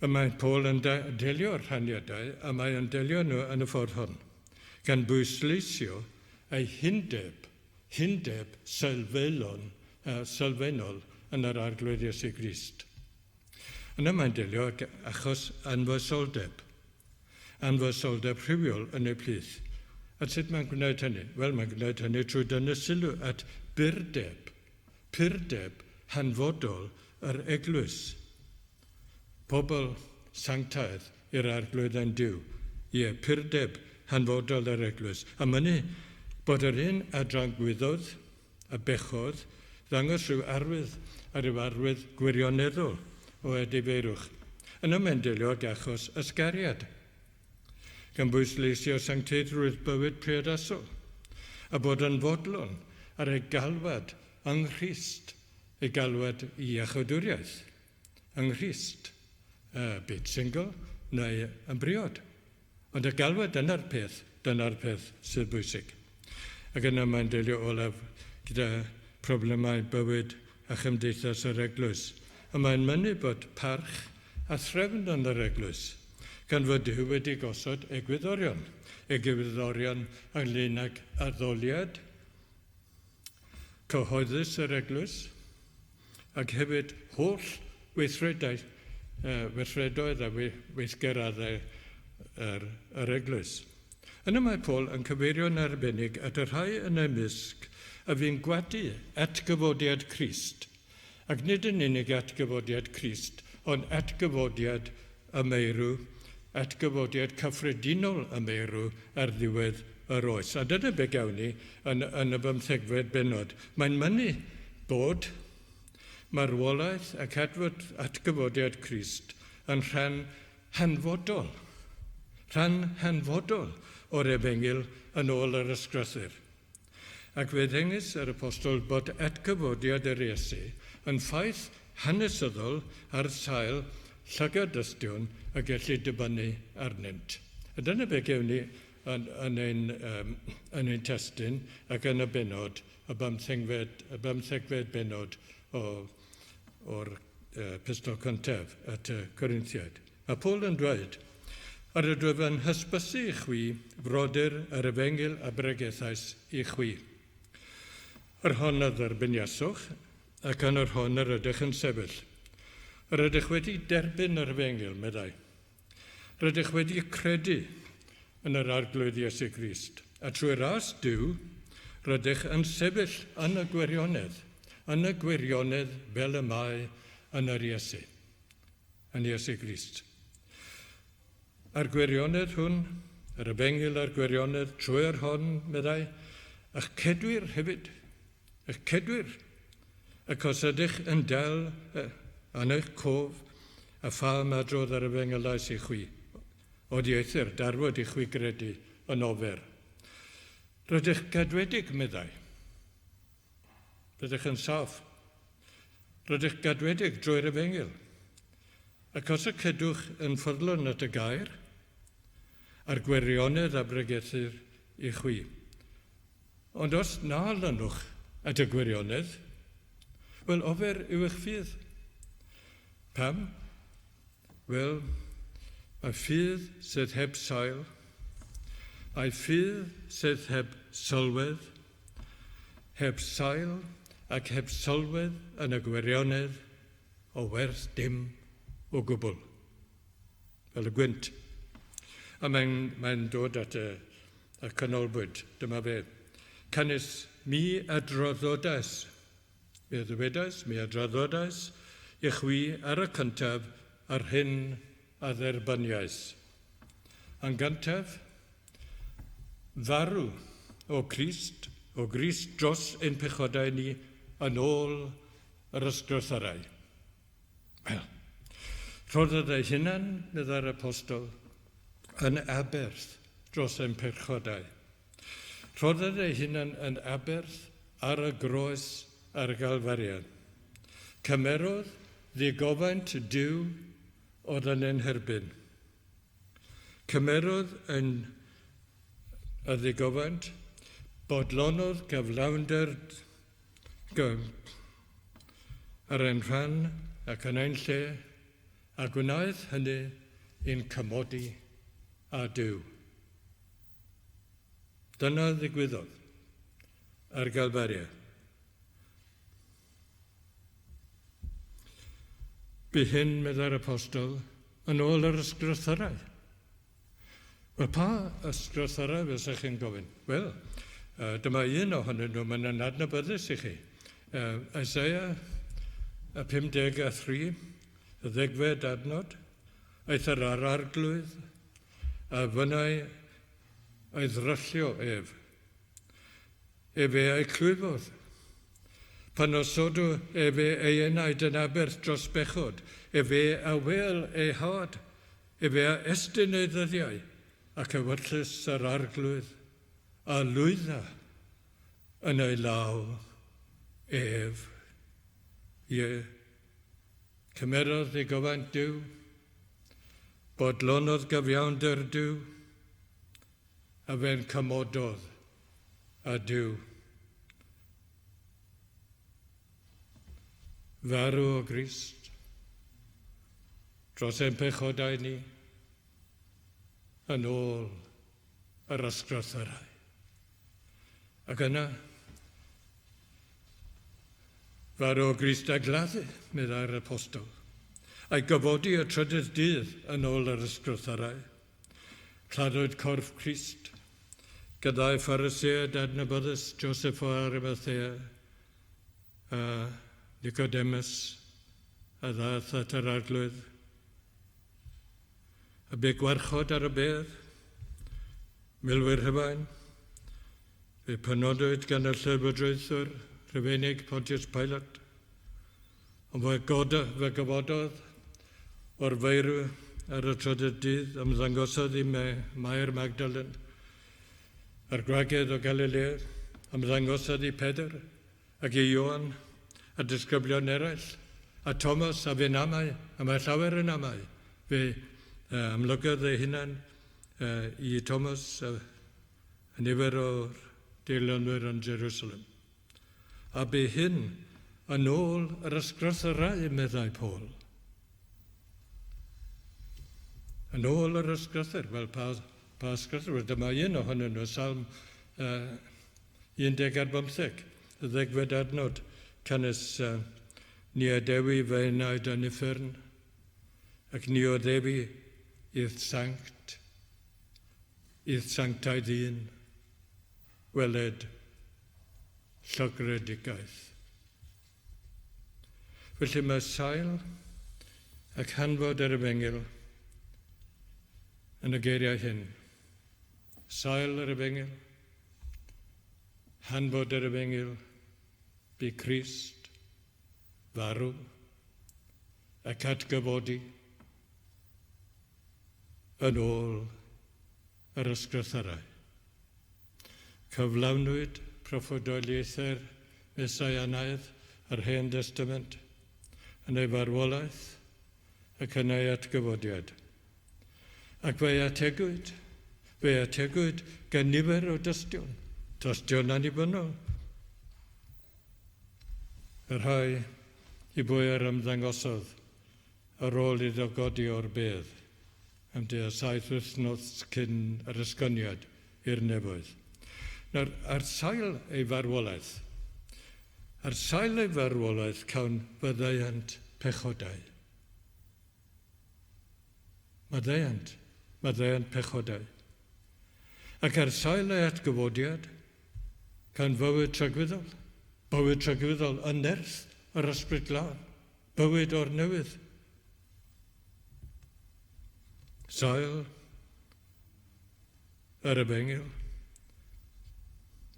Y mae Paul yn delio'r rhaniadau a mae yn delio nhw yn y ffordd hon, gan bwysleisio ei hundeb, hundeb sylfaenol, sylfaenol yn yr Arglwydd Iesu Grist. Yna mae'n delio ag achos anfoesoldeb, anfoesoldeb rhywiol yn eu plith. A sut mae'n gwneud hynny? Wel, mae'n gwneud hynny trwy dynnu sylw at burdeb, purdeb hanfodol yr eglwys. Pobl sanctaidd i'r Arglwydd ein Duw. Ie, purdeb hanfodol yr eglwys. A mynnu bod yr un a dramgwyddodd a bechodd ddangos rhyw arwydd a rhyw arwydd gwirioneddol o edifeirwch. Yna mae'n delio ag achos ysgariad, gan bwysleisio sancteiddrwydd bywyd priodasol, a bod yn fodlon ar ei galwad yng Nghrist, ei galwad i iachawdwriaeth yng Nghrist, byd singl neu yn briod. Ond y galwad, dyna'r peth, dyna'r peth sydd bwysig. Ac yna mae'n delio olaf gyda problemau bywyd a chymdeithas yr eglwys. A mae'n mynnu bod parch a threfn yn yr eglwys, gan fod Duw wedi gosod egwyddorion, egwyddorion ynglyn ag addoliad cyhoeddus yr eglwys, ac hefyd holl weithredau, weithredoedd a weithgareddau yr, yr eglwys. Yna mae Paul yn cyfeirio'n arbennig at y rhai yn eu mysg a fu'n gwadu atgyfodiad Crist, ac nid yn unig atgyfodiad Crist, ond atgyfodiad y meirw, atgyfodiad cyffredinol y meirw ar ddiwedd yr oes. A dyna be gawn ni yn, yn y bymthegfed bennod. Mae'n mynnu bod marwolaeth ac atgyfodiad Crist yn rhan hanfodol, rhan hanfodol o'r efengyl yn ôl yr ysgrythur. Ac fe ddengys yr apostol bod atgyfodiad yr Iesu yn ffaith hanesyddol ar sail llygad-dystion y gellid dibynnu arnynt. A dyna be gewn ni yn, yn, ein, um, yn ein testun ac yn y bennod, y bymthengfed, y bymthegfed bennod o, o'r pistol cyntaf at y Corinthiaid. Mae Paul yn dweud, Yr ydwyf yn hysbysu i chwi, frodyr, yr efengyl a bregethais i chwi. Yr hon a dderbyniasoch, ac yn yr hon yr ydych yn sefyll. Yr ydych wedi derbyn yr efengyl, meddai. Rydych wedi credu yn yr Arglwydd Iesu Grist, a trwy ras Duw, rydych yn sefyll yn y gwirionedd, yn y gwirionedd fel y mae yn yr Iesu, yn Iesu Grist. A'r gwirionedd hwn, yr efengyl a'r gwirionedd trwy'r hon, meddai, a'ch cedwir hefyd, a'ch cedwir, ac os ydych yn dal yn eich cof a pha ymadrodd yr efengylais i chwi, odieithr darfod i chwi gredu yn ofer. Rydych gadwedig, meddai. Rydych yn saff. Rydych gadwedig drwy'r efengyl. Ac os y cedwch yn ffyddlon at y gair, a'r gwirionedd a bregethir i chwi. Ond os na lynwch at y gwirionedd, wel, ofer yw eich ffydd. Pam? Wel, mae ffydd sydd heb sail, mae ffydd sydd heb sylwedd, heb sail ac heb sylwedd yn y gwirionedd o werth dim o gwbl. Fel y gwynt. A mae'n mae dod at y, y canolbwynt. Dyma fe. Canys mi adroddodais, mi ddywedais, mi adroddodais i chwi ar y cyntaf yr hyn a dderbyniais. Yn gyntaf, farw o Crist, o Grist dros ein pechodau ni yn ôl yr ysgrythyrau. Wel, rhoddodd ei hunan, meddai'r apostol, yn aberth dros ein pechodau. Rhoddodd ei hunan yn aberth ar y groes ar Galfarian. Cymerodd ddigofaint Duw oedd yn ein herbyn. Cymerodd yn y ddigofaint, bodlonodd gyflawnder ar ein rhan ac yn ein lle, a gwnaeth hynny i'n cymodi â Duw. Dyna ddigwyddodd ar Galfaria. Bu hyn, meddai'r apostol, yn ôl yr ysgrythyrau. Wel, pa ysgrythyrau fysech chi'n gofyn? Wel, dyma un ohonyn nhw, mae'n yn adnabyddus i chi. Isaiah y 53, y ddegfed adnod, Eithr yr arglwydd a fynnai ei ddryllio ef. Efe a'i clwyfodd. Pan osodw efe ei enaid yn aberth dros bechod, efe a wel ei had, efe a estyn ei ddyddiau, ac ewyllys yr arglwydd a lwydda yn ei law ef. Ie, cymerodd ddigofaint Duw, bodlonodd gyfiawnder Duw, a fe'n cymododd â Duw. Farw o Grist dros ein pechodau ni yn ôl yr ysgrythyrau. Ac yna, farw o Grist a gladdu, meddai'r apostol, a'i gyfodi y trydydd dydd yn ôl yr ysgrythyrau. Claddwyd corff Crist gyda'i Phariseaid adnabyddus Joseph o Arimathea a Nicodemus a ddaeth at yr Arglwydd. A bu gwarchod ar y bedd, milwyr Rhufain. Fe penodwyd gan y llywodraethwr Rhufeinig Pontius Pilate. Ond fe, god, fe gyfododd o'r feirw ar y trydydd dydd, ymddangosodd i Mair Magdalen a'r gwragedd o Galilea, ymddangosodd i Pedr ac i Ioan a disgyblion eraill, a Thomas a fe'n amau, a mae llawer yn amau. Fe amlygodd ei hunan i Thomas a nifer o'r dilynwyr yn Jerusalem. A bu hyn yn ôl yr ysgrythyrau, meddai Paul. Yn ôl yr ysgrythyr, wel pa, pa ysgrythyr? Wel dyma un ohonyn nhw, Salm 15, y ddegfed adnod, canys ni adewi fy enaid yn uffern, ac ni oddefi i'th sanct, i'th sanctaidd un, weled llygredigaeth. Felly mae sail ac hanfod yr efengyl yn y geiriau hyn. Sail yr efengyl, hanfod yr efengyl, bu Crist farw ac atgyfodi yn ôl yr ysgrythyrau. Cyflawnwyd proffwydoliaethau'r Mesaianaidd yr Hen Destament yn ei farwolaeth ac yn ei atgyfodiad. Ac fe'i ategwyd, fe'i ategwyd gan nifer o dystion, tystion annibynnol, y rhai i bwy yr ymddangosodd ar ôl iddo godi o'r bedd am tua saith wythnos cyn yr esgyniad i'r nefoedd. Nawr, ar sail ei farwolaeth, ar sail ei farwolaeth cawn faddeuant pechodau. Maddeuant, maddeuant pechodau. Ac ar sail ei atgyfodiad, Can fywyd tragwyddol, bywyd tragwyddol yn nerth yr Ysbryd Glân, bywyd o'r newydd. Sail yr Efengyl,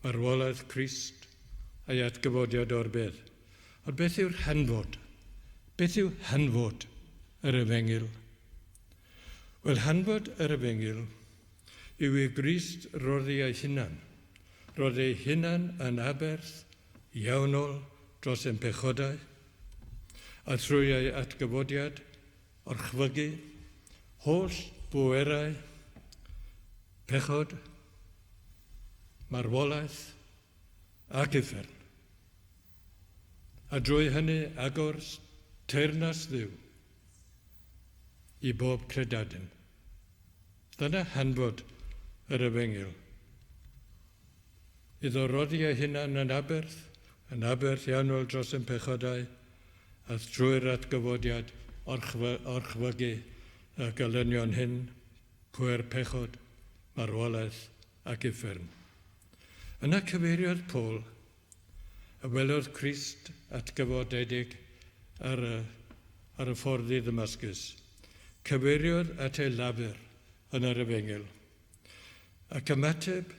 marwolaeth Crist a'i atgyfodiad o'r bedd. Ond beth yw'r hanfod? Beth yw hanfod yr Efengyl? Wel, hanfod yr Efengyl yw i Grist roddi ei hunan, roddi ei hunan yn aberth iawnol dros ein pechodau, a thrwy ei atgyfodiad orchfygu holl bwerau pechod, marwolaeth ac uffern, a drwy hynny agor teyrnas Dduw i bob credadun. Dyna hanfod yr Efengyl. Iddo roddi ei hunan yn aberth, yn aberth iawnol dros ein pechodau, a thrwy'r atgyfodiad orchfygu y gelynion hyn, pwer pechod, marwolaeth ac uffern. Yna cyfeiriodd Paul a welodd Crist atgyfodedig ar y, ar y ffordd i Ddamascus. Cyfeiriodd at ei lafur yn yr Efengyl, ac ymateb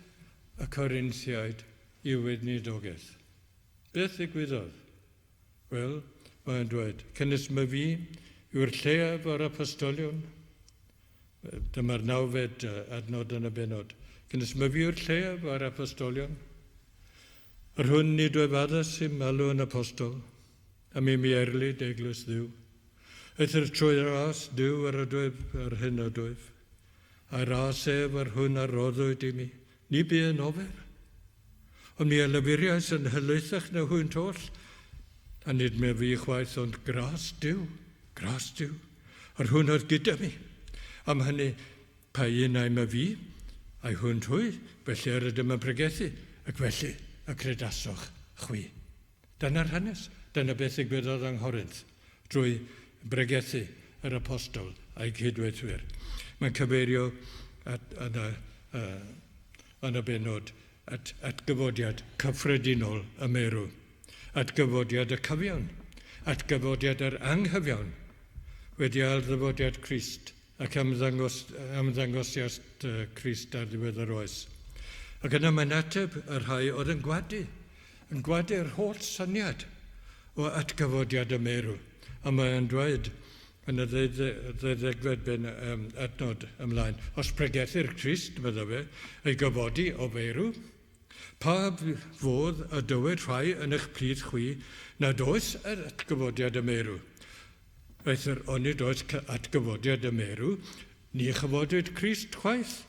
y Corinthiaid i'w weinidogaeth. Beth ddigwyddodd? Wel, mae'n dweud, "Canys myfi yw'r lleiaf o'r apostolion." Dyma'r nawfed adnod yn y bennod. "Canys myfi yw'r lleiaf o'r apostolion, yr hwn nid wyf addas i'm alw yn apostol, am i mi erlid eglwys Dduw. Eithr trwy ras Duw yr ydwyf yr hyn ydwyf, a'i ras ef yr hwn a roddwyd i mi, ni bu yn ofer. Ond mi a lafuriais yn helaethach na hwynt oll, a nid myfi chwaith ond gras Duw, gras Duw, yr hwn oedd gyda mi. Am hynny, pa un ai myfi, ai hwynt hwy, felly yr ydym yn pregethu, ac felly y credasoch chwi." Dyna'r hanes, dyna beth ddigwyddodd yng Nghorinth drwy bregethu yr apostol a'i cydweithwyr. Mae'n cyfeirio at, yn, y, uh, yn y bennod at atgyfodiad cyffredinol y meirw, atgyfodiad y cyfiawn, atgyfodiad yr anghyfiawn, wedi ailddyfodiad Crist ac ymddangos, ymddangosiad Crist ar ddiwedd yr oes. Ac yna mae'n ateb y rhai oedd yn gwadu, yn gwadu'r holl syniad o atgyfodiad y meirw. A mae'n dweud yn y ddeuddegfed ben adnod ymlaen, "Os pregethir Crist," medda fe, "ei gyfodi o feirw, pa fodd y dywed rhai yn eich plith chwi nad oes yr atgyfodiad y meirw? Eithr onid oes atgyfodiad y meirw, ni chyfodwyd Crist chwaith.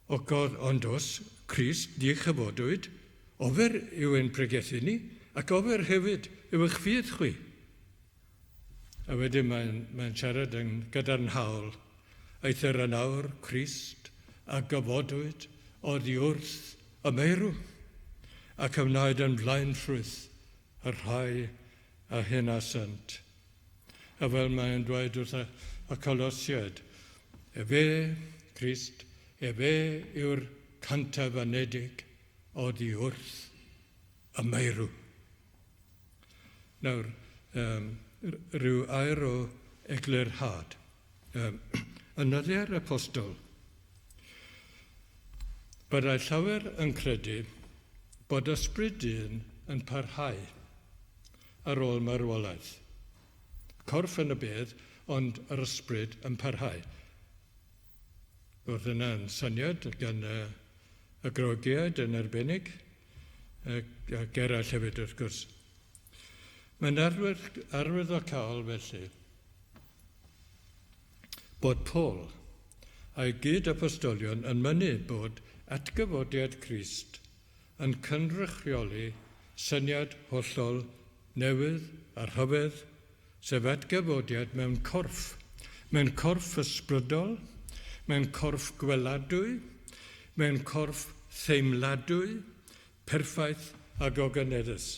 Ac ond os Crist ni chyfodwyd, ofer yw ein pregethu ni, ac ofer hefyd yw eich ffydd chwi." A wedyn mae'n mae siarad yn gadarnhaol. "Eithr yn awr Crist a gyfodwyd oddi wrth y meirw, ac a wnaed yn flaenffrwyth y rhai a hunasant." A fel mae'n dweud wrth y Colosiaid, "Efe, Crist, efe yw'r cyntaf anedig oddi wrth y meirw." Nawr, rhyw air o eglurhad. Yn nyddiau'r apostol, byddai llawer yn credu bod ysbryd dyn yn parhau ar ôl marwolaeth. Corff yn y bedd, ond yr ysbryd yn parhau. Roedd yna'n syniad gan y, y Groegiaid yn arbennig, ac eraill hefyd wrth gwrs. Mae'n arwydd, arwyddocaol felly bod Paul a'i gyd-apostolion yn mynnu bod atgyfodiad Crist yn cynrychioli syniad hollol newydd a rhyfedd, sef atgyfodiad mewn corff, mewn corff ysbrydol, mewn corff gweladwy, mewn corff theimladwy, perffaith a gogoneddus.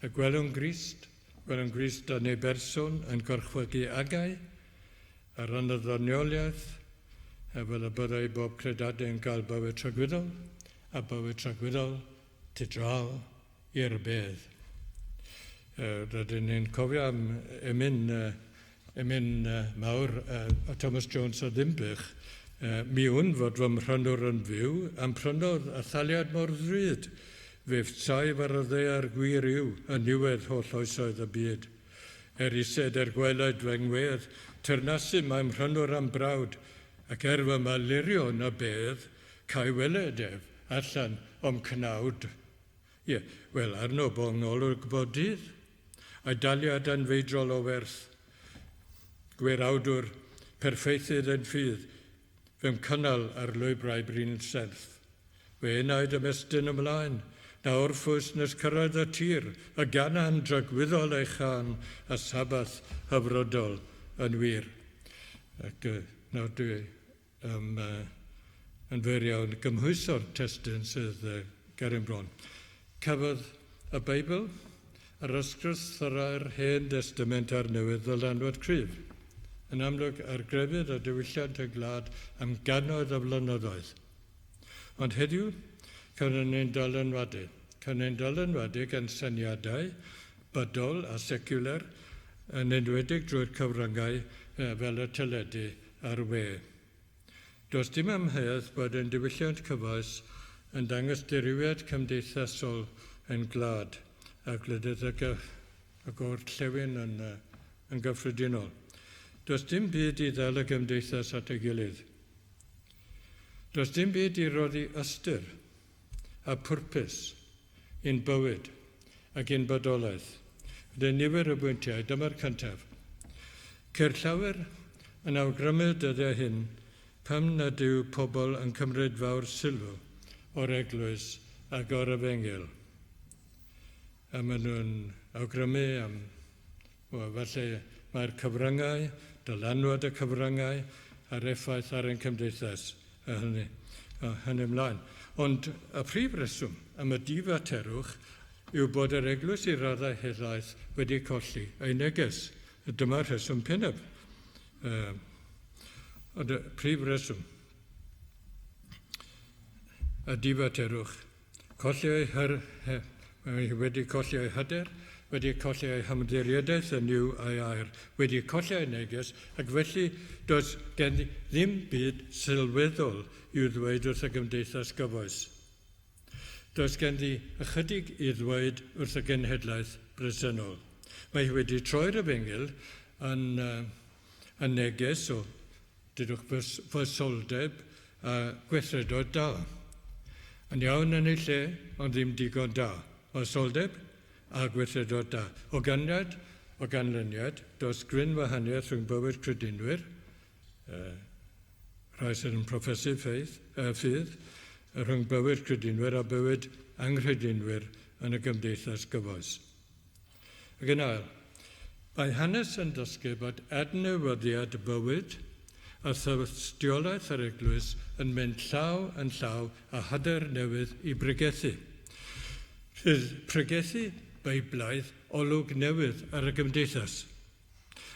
A gwelwn Grist, gwelwn Grist yn ei berson yn gorchfygu agau ar ran y ddonioliaeth, a fel y byddai bob credadun yn cael bywyd tragwyddol, a bywyd tragwyddol Tu draw i'r bedd. Rydyn ni'n cofio am emyn, emyn mawr Thomas Jones o Ddinbych, mi wn fod fy mhrynwr yn fyw, am prynodd a thaliad mor ddrud, fe saif ar y ddaear gwir yw yn niwedd holl oesoedd y byd. Er ised er gwaelod fy ngwedd, teyrnasu mae mhrynwr am brawd, ac er fy malurio yn y bedd, cae weled ef allan o'm cnawd. Ie, wel, arno bo ngolwg bob dydd, a'i daliad anfeidrol o werth. Gwir awdwr, perffeithydd yn ffydd, fe'm cynnal ar lwybrau brin serth. Fy enaid ymestyn ymlaen, na orffwys nes cyrraedd y tir, y ganan dragwyddol ei chân, a Sabath hyfrydol yn wir. Ac nawr dwi am yn fyr iawn gymhwyso'r testun sydd ger ein bron. Cafodd y Beibl a'r ysgrythurau'r Hen Destament a'r Newydd ddylanwad cryf, yn amlwg ar grefydd a diwylliant y gwlad am gannoedd o flynyddoedd. Ond heddiw, cawn ein dylanwadu. Cawn ein dylanwadu gan syniadau bydol a seciwlar, yn enwedig drwy'r cyfryngau fel y teledu a'r we. Does dim amheuaeth bod ein diwylliant cyfoes yn dangos dirywiad cymdeithasol ein gwlad a gwledydd y, y gorllewin yn, yn gyffredinol. Does dim byd i ddal y gymdeithas at ei gilydd. Does dim byd i roddi ystyr a pwrpas i'n bywyd ac i'n bodolaeth. Ydy nifer o bwyntiau, dyma'r cyntaf. Ceir llawer yn awgrymu dyddiau hyn pam nad yw pobl yn cymryd fawr sylw o'r eglwys ac o'r efengyl. A maen nhw'n awgrymu am, wel, falle mae'r cyfryngau, dylanwad y cyfryngau a'r effaith ar ein cymdeithas a hynny, a hynny ymlaen. Ond y prif reswm am y difaterwch yw bod yr eglwys i raddau helaeth wedi colli ei neges. Dyma'r rheswm pennaf. Ond y prif reswm, y difaterwch, colli ei her, he, mae wedi colli ei hyder, wedi colli ei hymddiriedaeth yn Nuw a'i air, wedi colli ei neges, ac felly does gen ddim byd sylweddol i'w ddweud wrth y gymdeithas gyfoes. Does ganddi ychydig i ddweud wrth y genhedlaeth bresennol. Mae hi wedi troi'r efengyl yn, yn neges o, dudwch, foesoldeb a gweithredoedd da. Yn iawn yn ei lle, ond ddim digon da. Moesoldeb a gweithredoedd da. O ganlyniad, o ganlyniad, does gryn wahaniaeth rhwng bywyd credinwyr, rhai sydd yn proffesu ffeith, ffydd, rhwng bywyd credinwyr a bywyd anghredinwyr yn y gymdeithas gyfoes. Ac yn ail, mae hanes yn dysgu bod adnewyddiad bywyd a thystiolaeth yr eglwys yn mynd llaw yn llaw â hyder newydd i bregethu. Rhydd pregethu Beiblaidd olwg newydd ar y gymdeithas,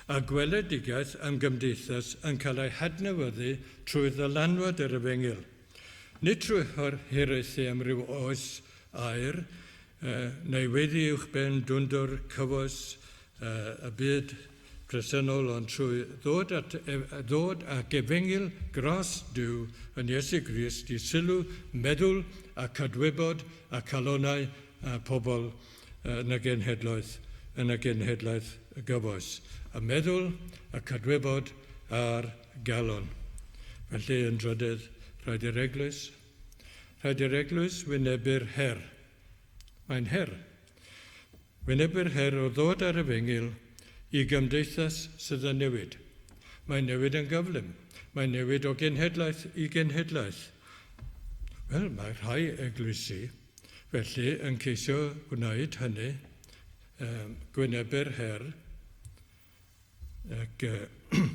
a gweledigaeth am gymdeithas yn cael ei hadnewyddu trwy ddylanwad yr efengyl. Nid trwy hiraethu am ryw oes aur, neu weiddi uwchben dwndwr cyfoes y byd presennol, ond trwy ddod, at, ddod ag efengyl gras Duw yn Iesu Grist i sylw meddwl a cydwybod a calonau pobl yn y genhedlaeth, yn y genhedlaeth gyfoes. Y meddwl, y cydwybod a'r galon. Felly, yn drydydd, rhaid i'r eglwys, rhaid i'r eglwys wynebu'r her. Mae'n her. Wynebu'r her o ddod ar efengyl i gymdeithas sydd yn newid. Mae'n newid yn gyflym. Mae'n newid o genhedlaeth i genhedlaeth. Wel, mae rhai eglwysi felly yn ceisio gwneud hynny, gwynebu'r her, ac yn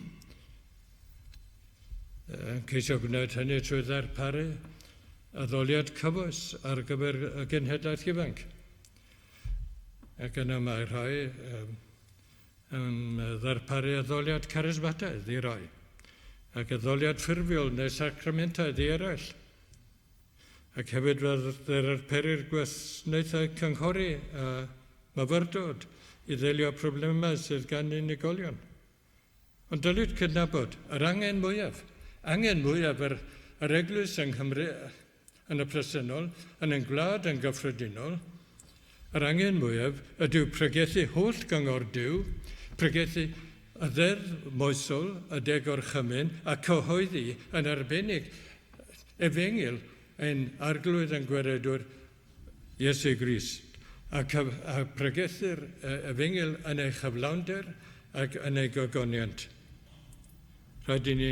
ceisio gwneud hynny trwy ddarparu addoliad cyfoes ar gyfer y genhedlaeth ifanc. Ac yna mae rhai yn ddarparu addoliad charismataidd i rai, ac addoliad ffurfiol neu sacramentaidd i eraill. Ac hefyd fe ddarperir gwasanaethau cynghori a myfyrdod i ddelio â problemau sydd gan unigolion. Ond dylid cydnabod yr angen mwyaf, angen mwyaf yr, yr eglwys yng Nghymru yn y presennol, yn ein gwlad yn gyffredinol, yr angen mwyaf ydyw pregethu holl gyngor Duw, pregethu y ddeddf moesol, y deg orchymyn, a cyhoeddi yn arbennig efengyl ein Arglwydd a'n Gwaredwr Iesu Grist, a, a pregethu'r efengyl yn ei chyflawnder ac yn ei gogoniant. Rhaid i ni,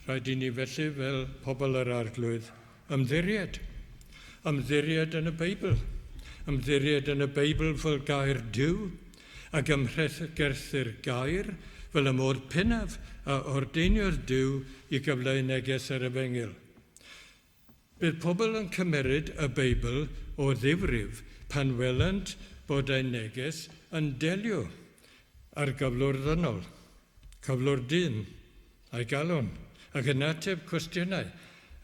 rhaid i ni felly fel pobl yr Arglwydd ymddiried. Ymddiried yn y Beibl. Ymddiried yn y Beibl fel gair Duw ac ymhregethu'r gair fel y modd pennaf a ordeiniodd Duw i gyfleu neges yr efengyl. Bydd pobl yn cymeryd y Beibl o ddifrif pan welant bod ei neges yn delio â'r gyflwr ddynol, cyflwr dyn, a'i galon, ac yn ateb cwestiynau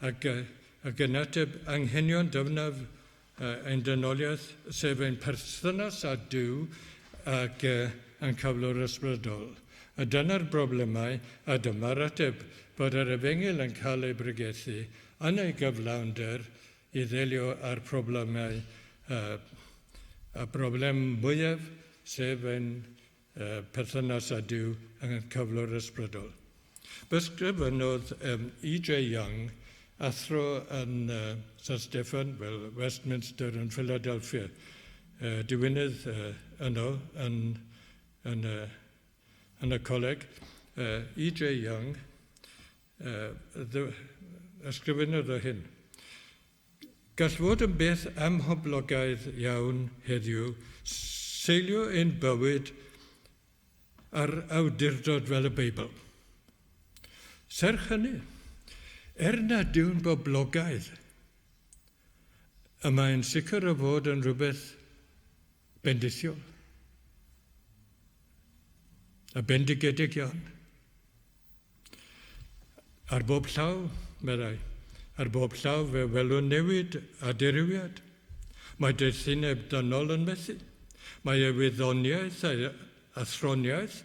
ac, ac yn ateb anghenion dyfnaf ein dynoliaeth, sef ein perthynas â Duw ac ein cyflwr ysbrydol. A dyna'r broblemau, a dyma'r ateb, bod yr efengyl yn cael ei bregethu yn ei gyflawnder i ddelio â'r problemau, y broblem mwyaf, sef ein perthynas â Duw yn cyflwr ysbrydol. Ysgrifennodd E.J. Young, athro yn San Steffan, fel Westminster yn Philadelphia, diwynydd yno yn, yn, yn y coleg, E.J. Young, ysgrifennodd o hyn. Gall fod yn beth amhoblogaidd iawn heddiw seilio ein bywyd ar awdurdod fel y Beibl. Serch hynny, er nad yw'n boblogaidd, y mae'n sicr o fod yn rhywbeth bendithiol a bendigedig iawn. Ar bob llaw, meddai, ar bob llaw fe welwn newid a dirywiad. Mae doethineb dynol yn methu. Mae ei wyddoniaeth a'i athroniaeth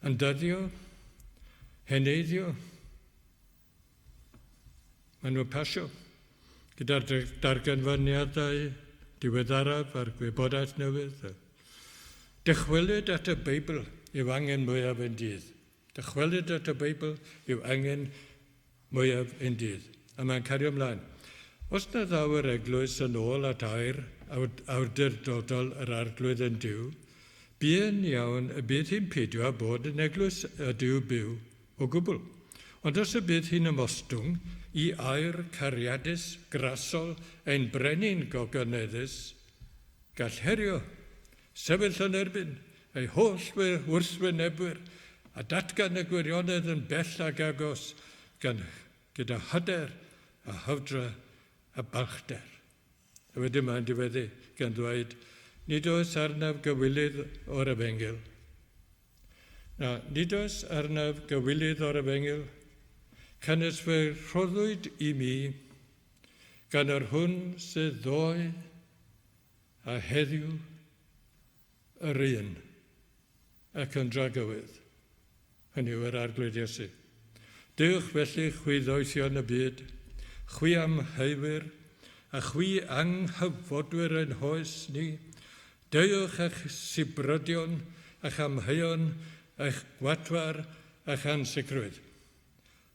yn dyddio, heneiddio. Maen nhw'n pasio gyda'r darganfyddiadau diweddaraf a'r gwybodaeth newydd. Dychwelyd at y Beibl yw angen mwyaf ein dydd. Dychwelyd at y Beibl yw angen mwyaf ein dydd. A mae'n cario ymlaen. Os na ddaw yr eglwys yn ôl at air awdurdodol yr Arglwydd yn Duw, buan iawn y bydd hi'n peidio â bod yn eglwys y Duw byw o gwbl. Ond os y bydd hi'n ymostwng i air cariadus, grasol, ein brenin gogoneddus, gall herio, sefyll yn erbyn, ei holl wrthwynebwyr, a datgan y gwirionedd yn bell ac agos, gan gyda hyder a hyfdra a balchder. A wedyn mae'n diweddu gan ddweud, nid oes arnaf gywilydd o'r efengyl. Na, nid oes arnaf gywilydd o'r efengyl, canys fe rhoddwyd i mi gan yr hwn sydd ddoe a heddiw yr un, ac yn dragywydd, hynny yw yr Arglwydd Iesu. Deuwch felly, chwi ddoethion y byd, chwi amheuwyr, a chwi anghyfodwyr ein hoes ni, deuwch a'ch sibrydion, a'ch amheuon, a'ch gwatwar, a'ch ansicrwydd.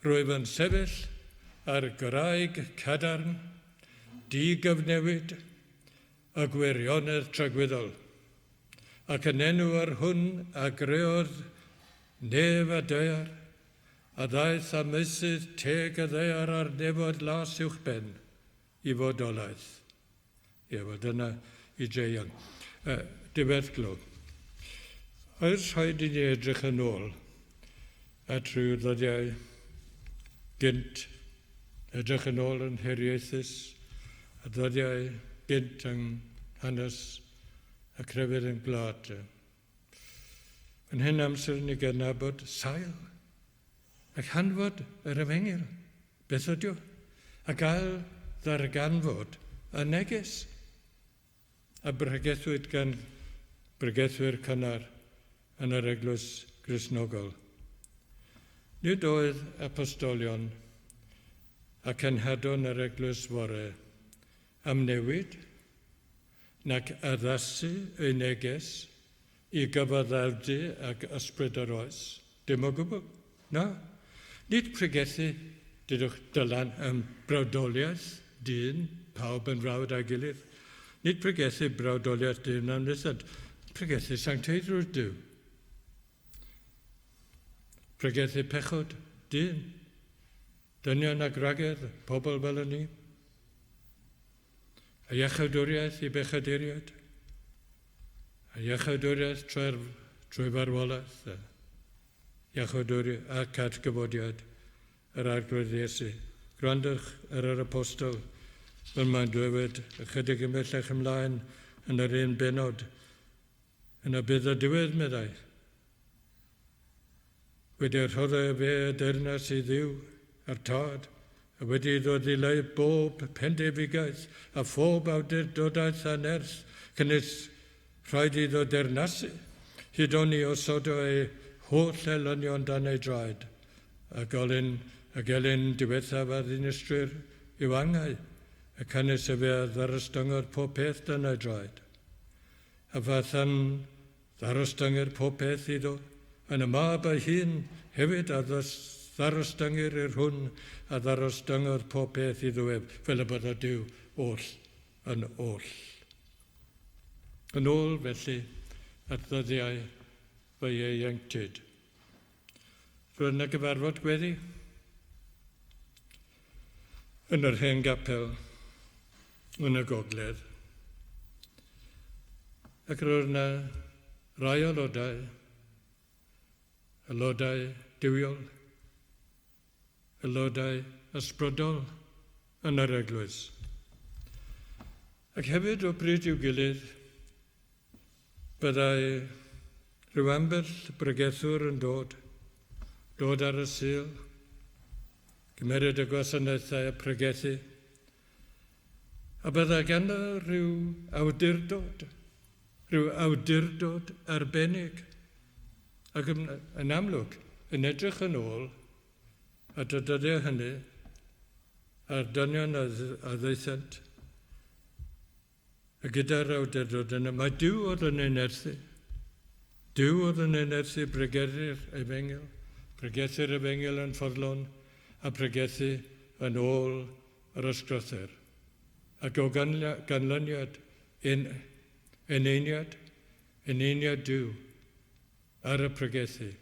Rwyf yn sefyll ar graig cadarn, digyfnewid, y gwirionedd tragwyddol, ac yn enw yr hwn a greodd nef a daear, a ddaeth â meysydd teg y ddaear a'r nefoedd las uwchben i fodolaeth. Ie, wel dyna i Jay Young. Diweddglo. Oes rhaid i ni edrych yn ôl at rhyw ddyddiau gynt, edrych yn ôl yn hiriaethus at ddyddiau gynt yng hanes y crefydd yn gwlad. Yn hyn amser ni gydnabod sail ac hanfod yr efengyl, beth ydyw, a gael ddarganfod y neges a bregethwyd gan bregethwyr cynnar yn yr Eglwys Gristnogol. Nid oedd apostolion a cenhadon yr Eglwys fore am newid nac addasu ei neges i gyfaddawdu ag ysbryd yr oes. Dim o gwbl. Na. Nid pregethu, dydwch Dylan, am brawdoliaeth dyn, pawb yn frawd â'i gilydd. Nid pregethu brawdoliaeth dyn am wnaethant, pregethu sancteiddrwydd Duw. Pregethu pechod dyn, dynion a gwragedd, pobl fel y ni. A iachawdwriaeth i bechaduriaid, a iachawdwriaeth trwy'r, trwy farwolaeth, a iachawdwriaeth ac atgyfodiad yr Arglwydd Iesu. Gwrandwch ar yr apostol fel mae'n dweud ychydig ymhellach ymlaen yn yr un bennod. Yna bydd y diwedd, meddai. Wedi rhoddo fe y deyrnas i Dduw a'r Tad, a wedi iddo ddileu bob pendefigaeth a phob awdurdodaeth a nerth, canys rhaid iddo deyrnasu, hyd oni osodo ei holl elynion dan ei draed, a golyn y gelyn diwethaf a ddinistrir yw angau, y canys efe a ddarostyngodd pob peth dan ei draed. A fathan ddarostyngir pob peth iddo, yn y Mab ei hun hefyd a ddarostyngir i'r hwn a ddarostyngodd pob peth iddo ef, fel y byddo Duw oll yn oll. Yn ôl, felly, at ddyddiau fy ieuenctid. Roedd yna gyfarfod gweddi yn yr hen gapel yn y gogledd. Ac roedd yna rai aelodau, aelodau duwiol, aelodau ysbrydol yn yr eglwys. Ac hefyd o bryd i'w gilydd, Byddai rhyw ambell bregethwr yn dod, dod ar y Sul, gymeryd y gwasanaethau a pregethu, a byddai ganddo rhyw awdurdod, rhyw awdurdod arbennig, ac yn, yn amlwg, yn edrych yn ôl at y dyddiau hynny, a'r dynion a, a ddaethant, A gyda'r awdurdod yna, mae Duw oedd yn ei nerthu. Duw oedd yn ei nerthu pregethu'r efengyl, pregethu'r efengyl yn ffyddlon a pregethu yn ôl yr ysgrythur. Ac o ganlyniad, en, eneiniad, eneiniad Duw ar y pregethu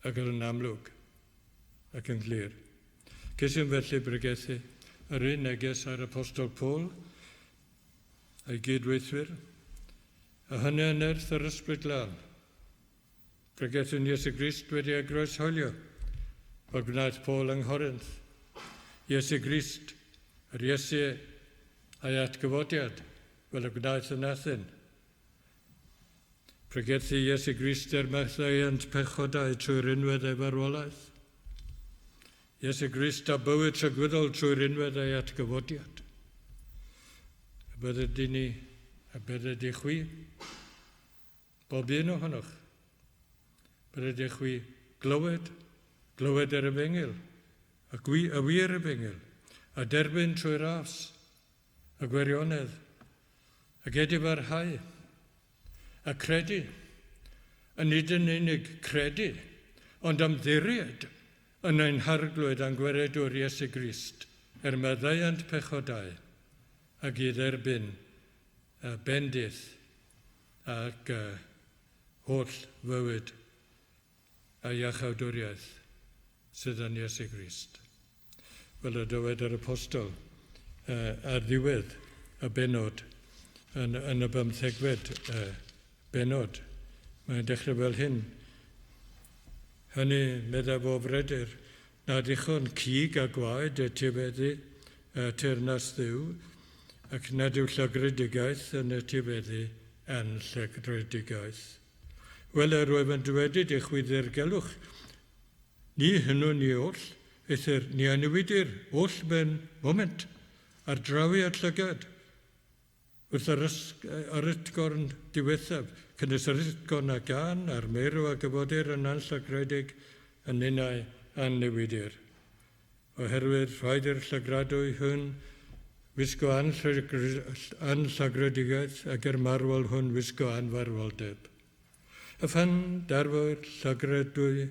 ac yn amlwg ac yn glir. Ceisiwn felly bregethu yr un neges â'r Apostol Paul a'i gyd-weithwyr, a hynny yn nerth yr Ysbryd Glân. Pregethwn Iesu Grist wedi ei groeshoelio, fel gwnaeth Paul yng Nghorinth. Iesu Grist, yr Iesu a'i atgyfodiad, fel y gwnaeth yn Athen. Pregethu Iesu Grist er maddeuant pechodau trwy rinwedd ei farwolaeth. Iesu Grist a bywyd tragwyddol trwy rinwedd ei atgyfodiad. A bydded i ni, a bydded i chwi, bob un ohonoch, bydded i chwi glywed, glywed yr efengyl, y, gwi, y wir efengyl, a derbyn trwy ras, y gwirionedd, ac edifarhau, a credu, a nid yn unig credu, ond ymddiried yn ein Harglwydd a'n Gwaredwr Iesu Grist, er maddeuant pechodau, ac i dderbyn y bendith ac holl fywyd a iachawdwriaeth sydd yn Iesu Grist. Fel y dywed yr apostol ar ddiwedd y bennod, yn, yn y bymthegfed bennod, mae'n dechrau fel hyn. Hynny, meddaf o fryder, na ddichon cig a gwaed etifeddu teyrnas Dduw, ac nad yw llygredigaeth yn etifeddu anllygredigaeth. Wele, rwyf yn dywedyd i chwi ddirgelwch, Ni hynwn ni oll, Eithr ni a newidir oll mewn moment ar drawiad llygad wrth yr, yr utgorn diwethaf, cynnwys yr utgorn a gan a'r meirw a gyfodir yn anllygredig yn ninnau a'n newidir. Oherwydd rhaid i'r llygradwy hwn wisgo anllygredigaeth ac i'r marwol hwn wisgo anfarwoldeb. A phan darfo'r llygradwy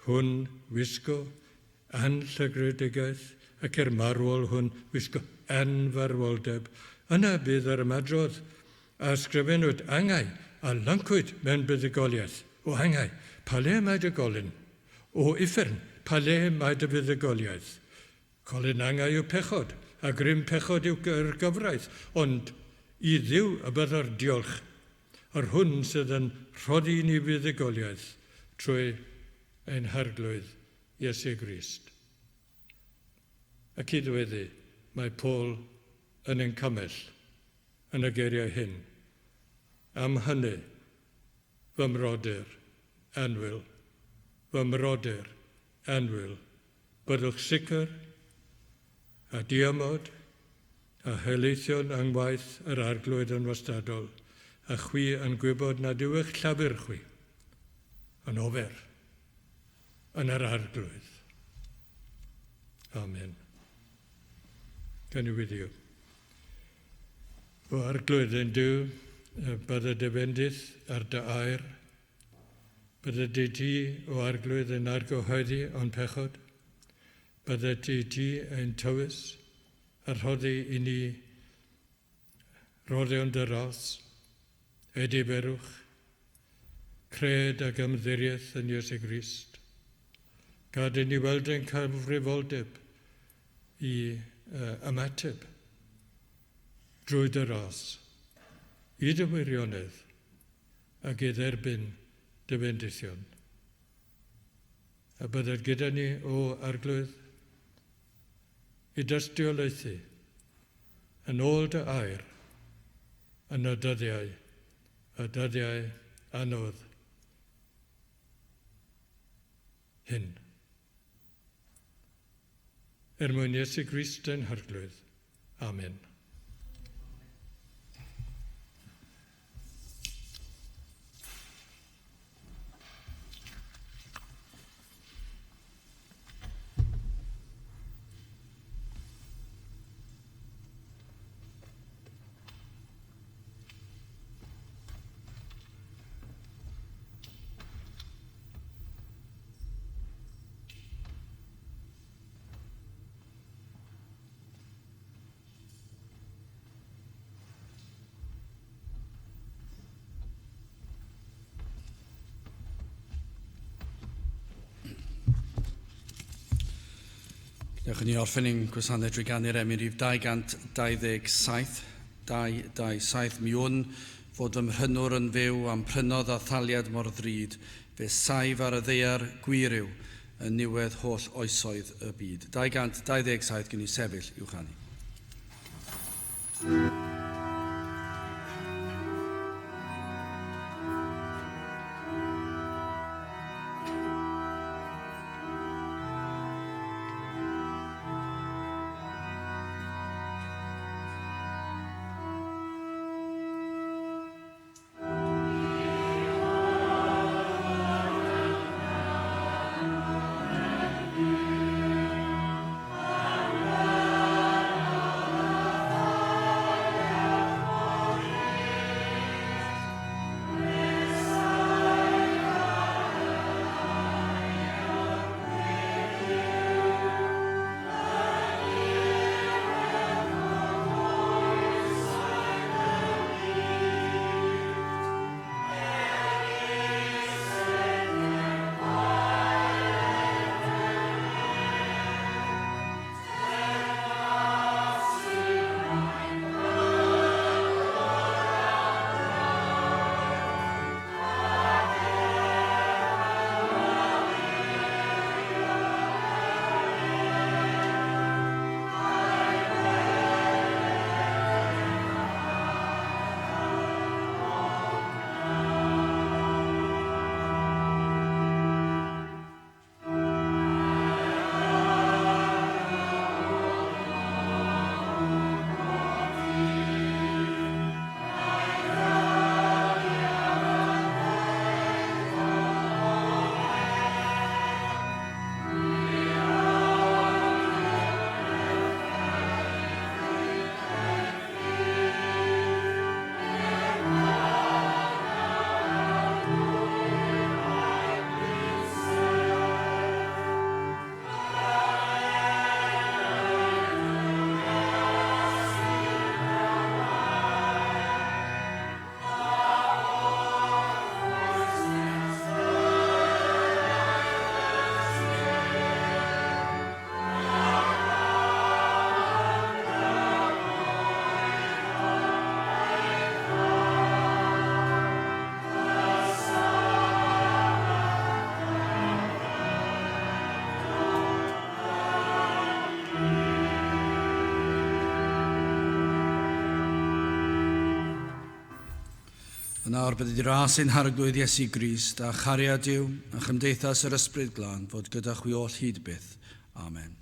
hwn wisgo anllygredigaeth ac i'r marwol hwn wisgo anfarwoldeb, yna bydd yr ymadrodd a ysgrifennwyd angau a lyncwyd mewn buddugoliaeth. O angau, pa le mae dy golyn? O uffern, pa le mae dy fuddugoliaeth? Colyn angau yw pechod, a grym pechod yw'r gyfraith, ond i Dduw y bydda'r diolch, yr hwn sydd yn rhoddi ni fuddugoliaeth trwy ein harglwydd Iesu Grist. Ac i ddweddu, mae Paul yn ein cymell yn y geiriau hyn. Am hynny, fy mrodyr annwyl, fy mrodyr annwyl, byddwch sicr a diamod a helaethion yng ngwaith yr arglwydd yn wastadol, a chwi yn gwybod nad yw eich llafur chwi yn ofer yn yr arglwydd. Amen. Gan i weddïo. O arglwydd ein Duw, bydde dy fendith ar dy air, bydde di ti, o arglwydd, yn argyhoeddi o'n pechod, bydde ti ti ein tywys a rhoddi i ni roddion dy ras, ediferwch, cred ac ymddiriaeth yn Iesu Grist. Gad i ni weld ein cyfrifoldeb i ymateb drwy dy ras, i dy wirionedd ac i dderbyn dy fendithion. A bydded gyda ni, o Arglwydd, i dystiolaethu yn ôl dy air yn y dyddiau, y dyddiau anodd hyn. Er mwyn Iesu Grist ein Harglwydd. Amen. Gwnewch i ni orffen ein gwasanaeth drwy ganu'r emyn rhif 227, 227. Mi wn fod fy mhrynwr yn fyw am prynodd a thaliad mor ddrud, fe saif ar y ddaear gwir yw yn niwedd holl oesoedd y byd. 227 gen i sefyll i'w chanu. A nawr byddai di ras ein harglwydd Iesu Grist a chariad Duw a chymdeithas yr Ysbryd Glân fod gyda chwi oll hyd byth. Amen.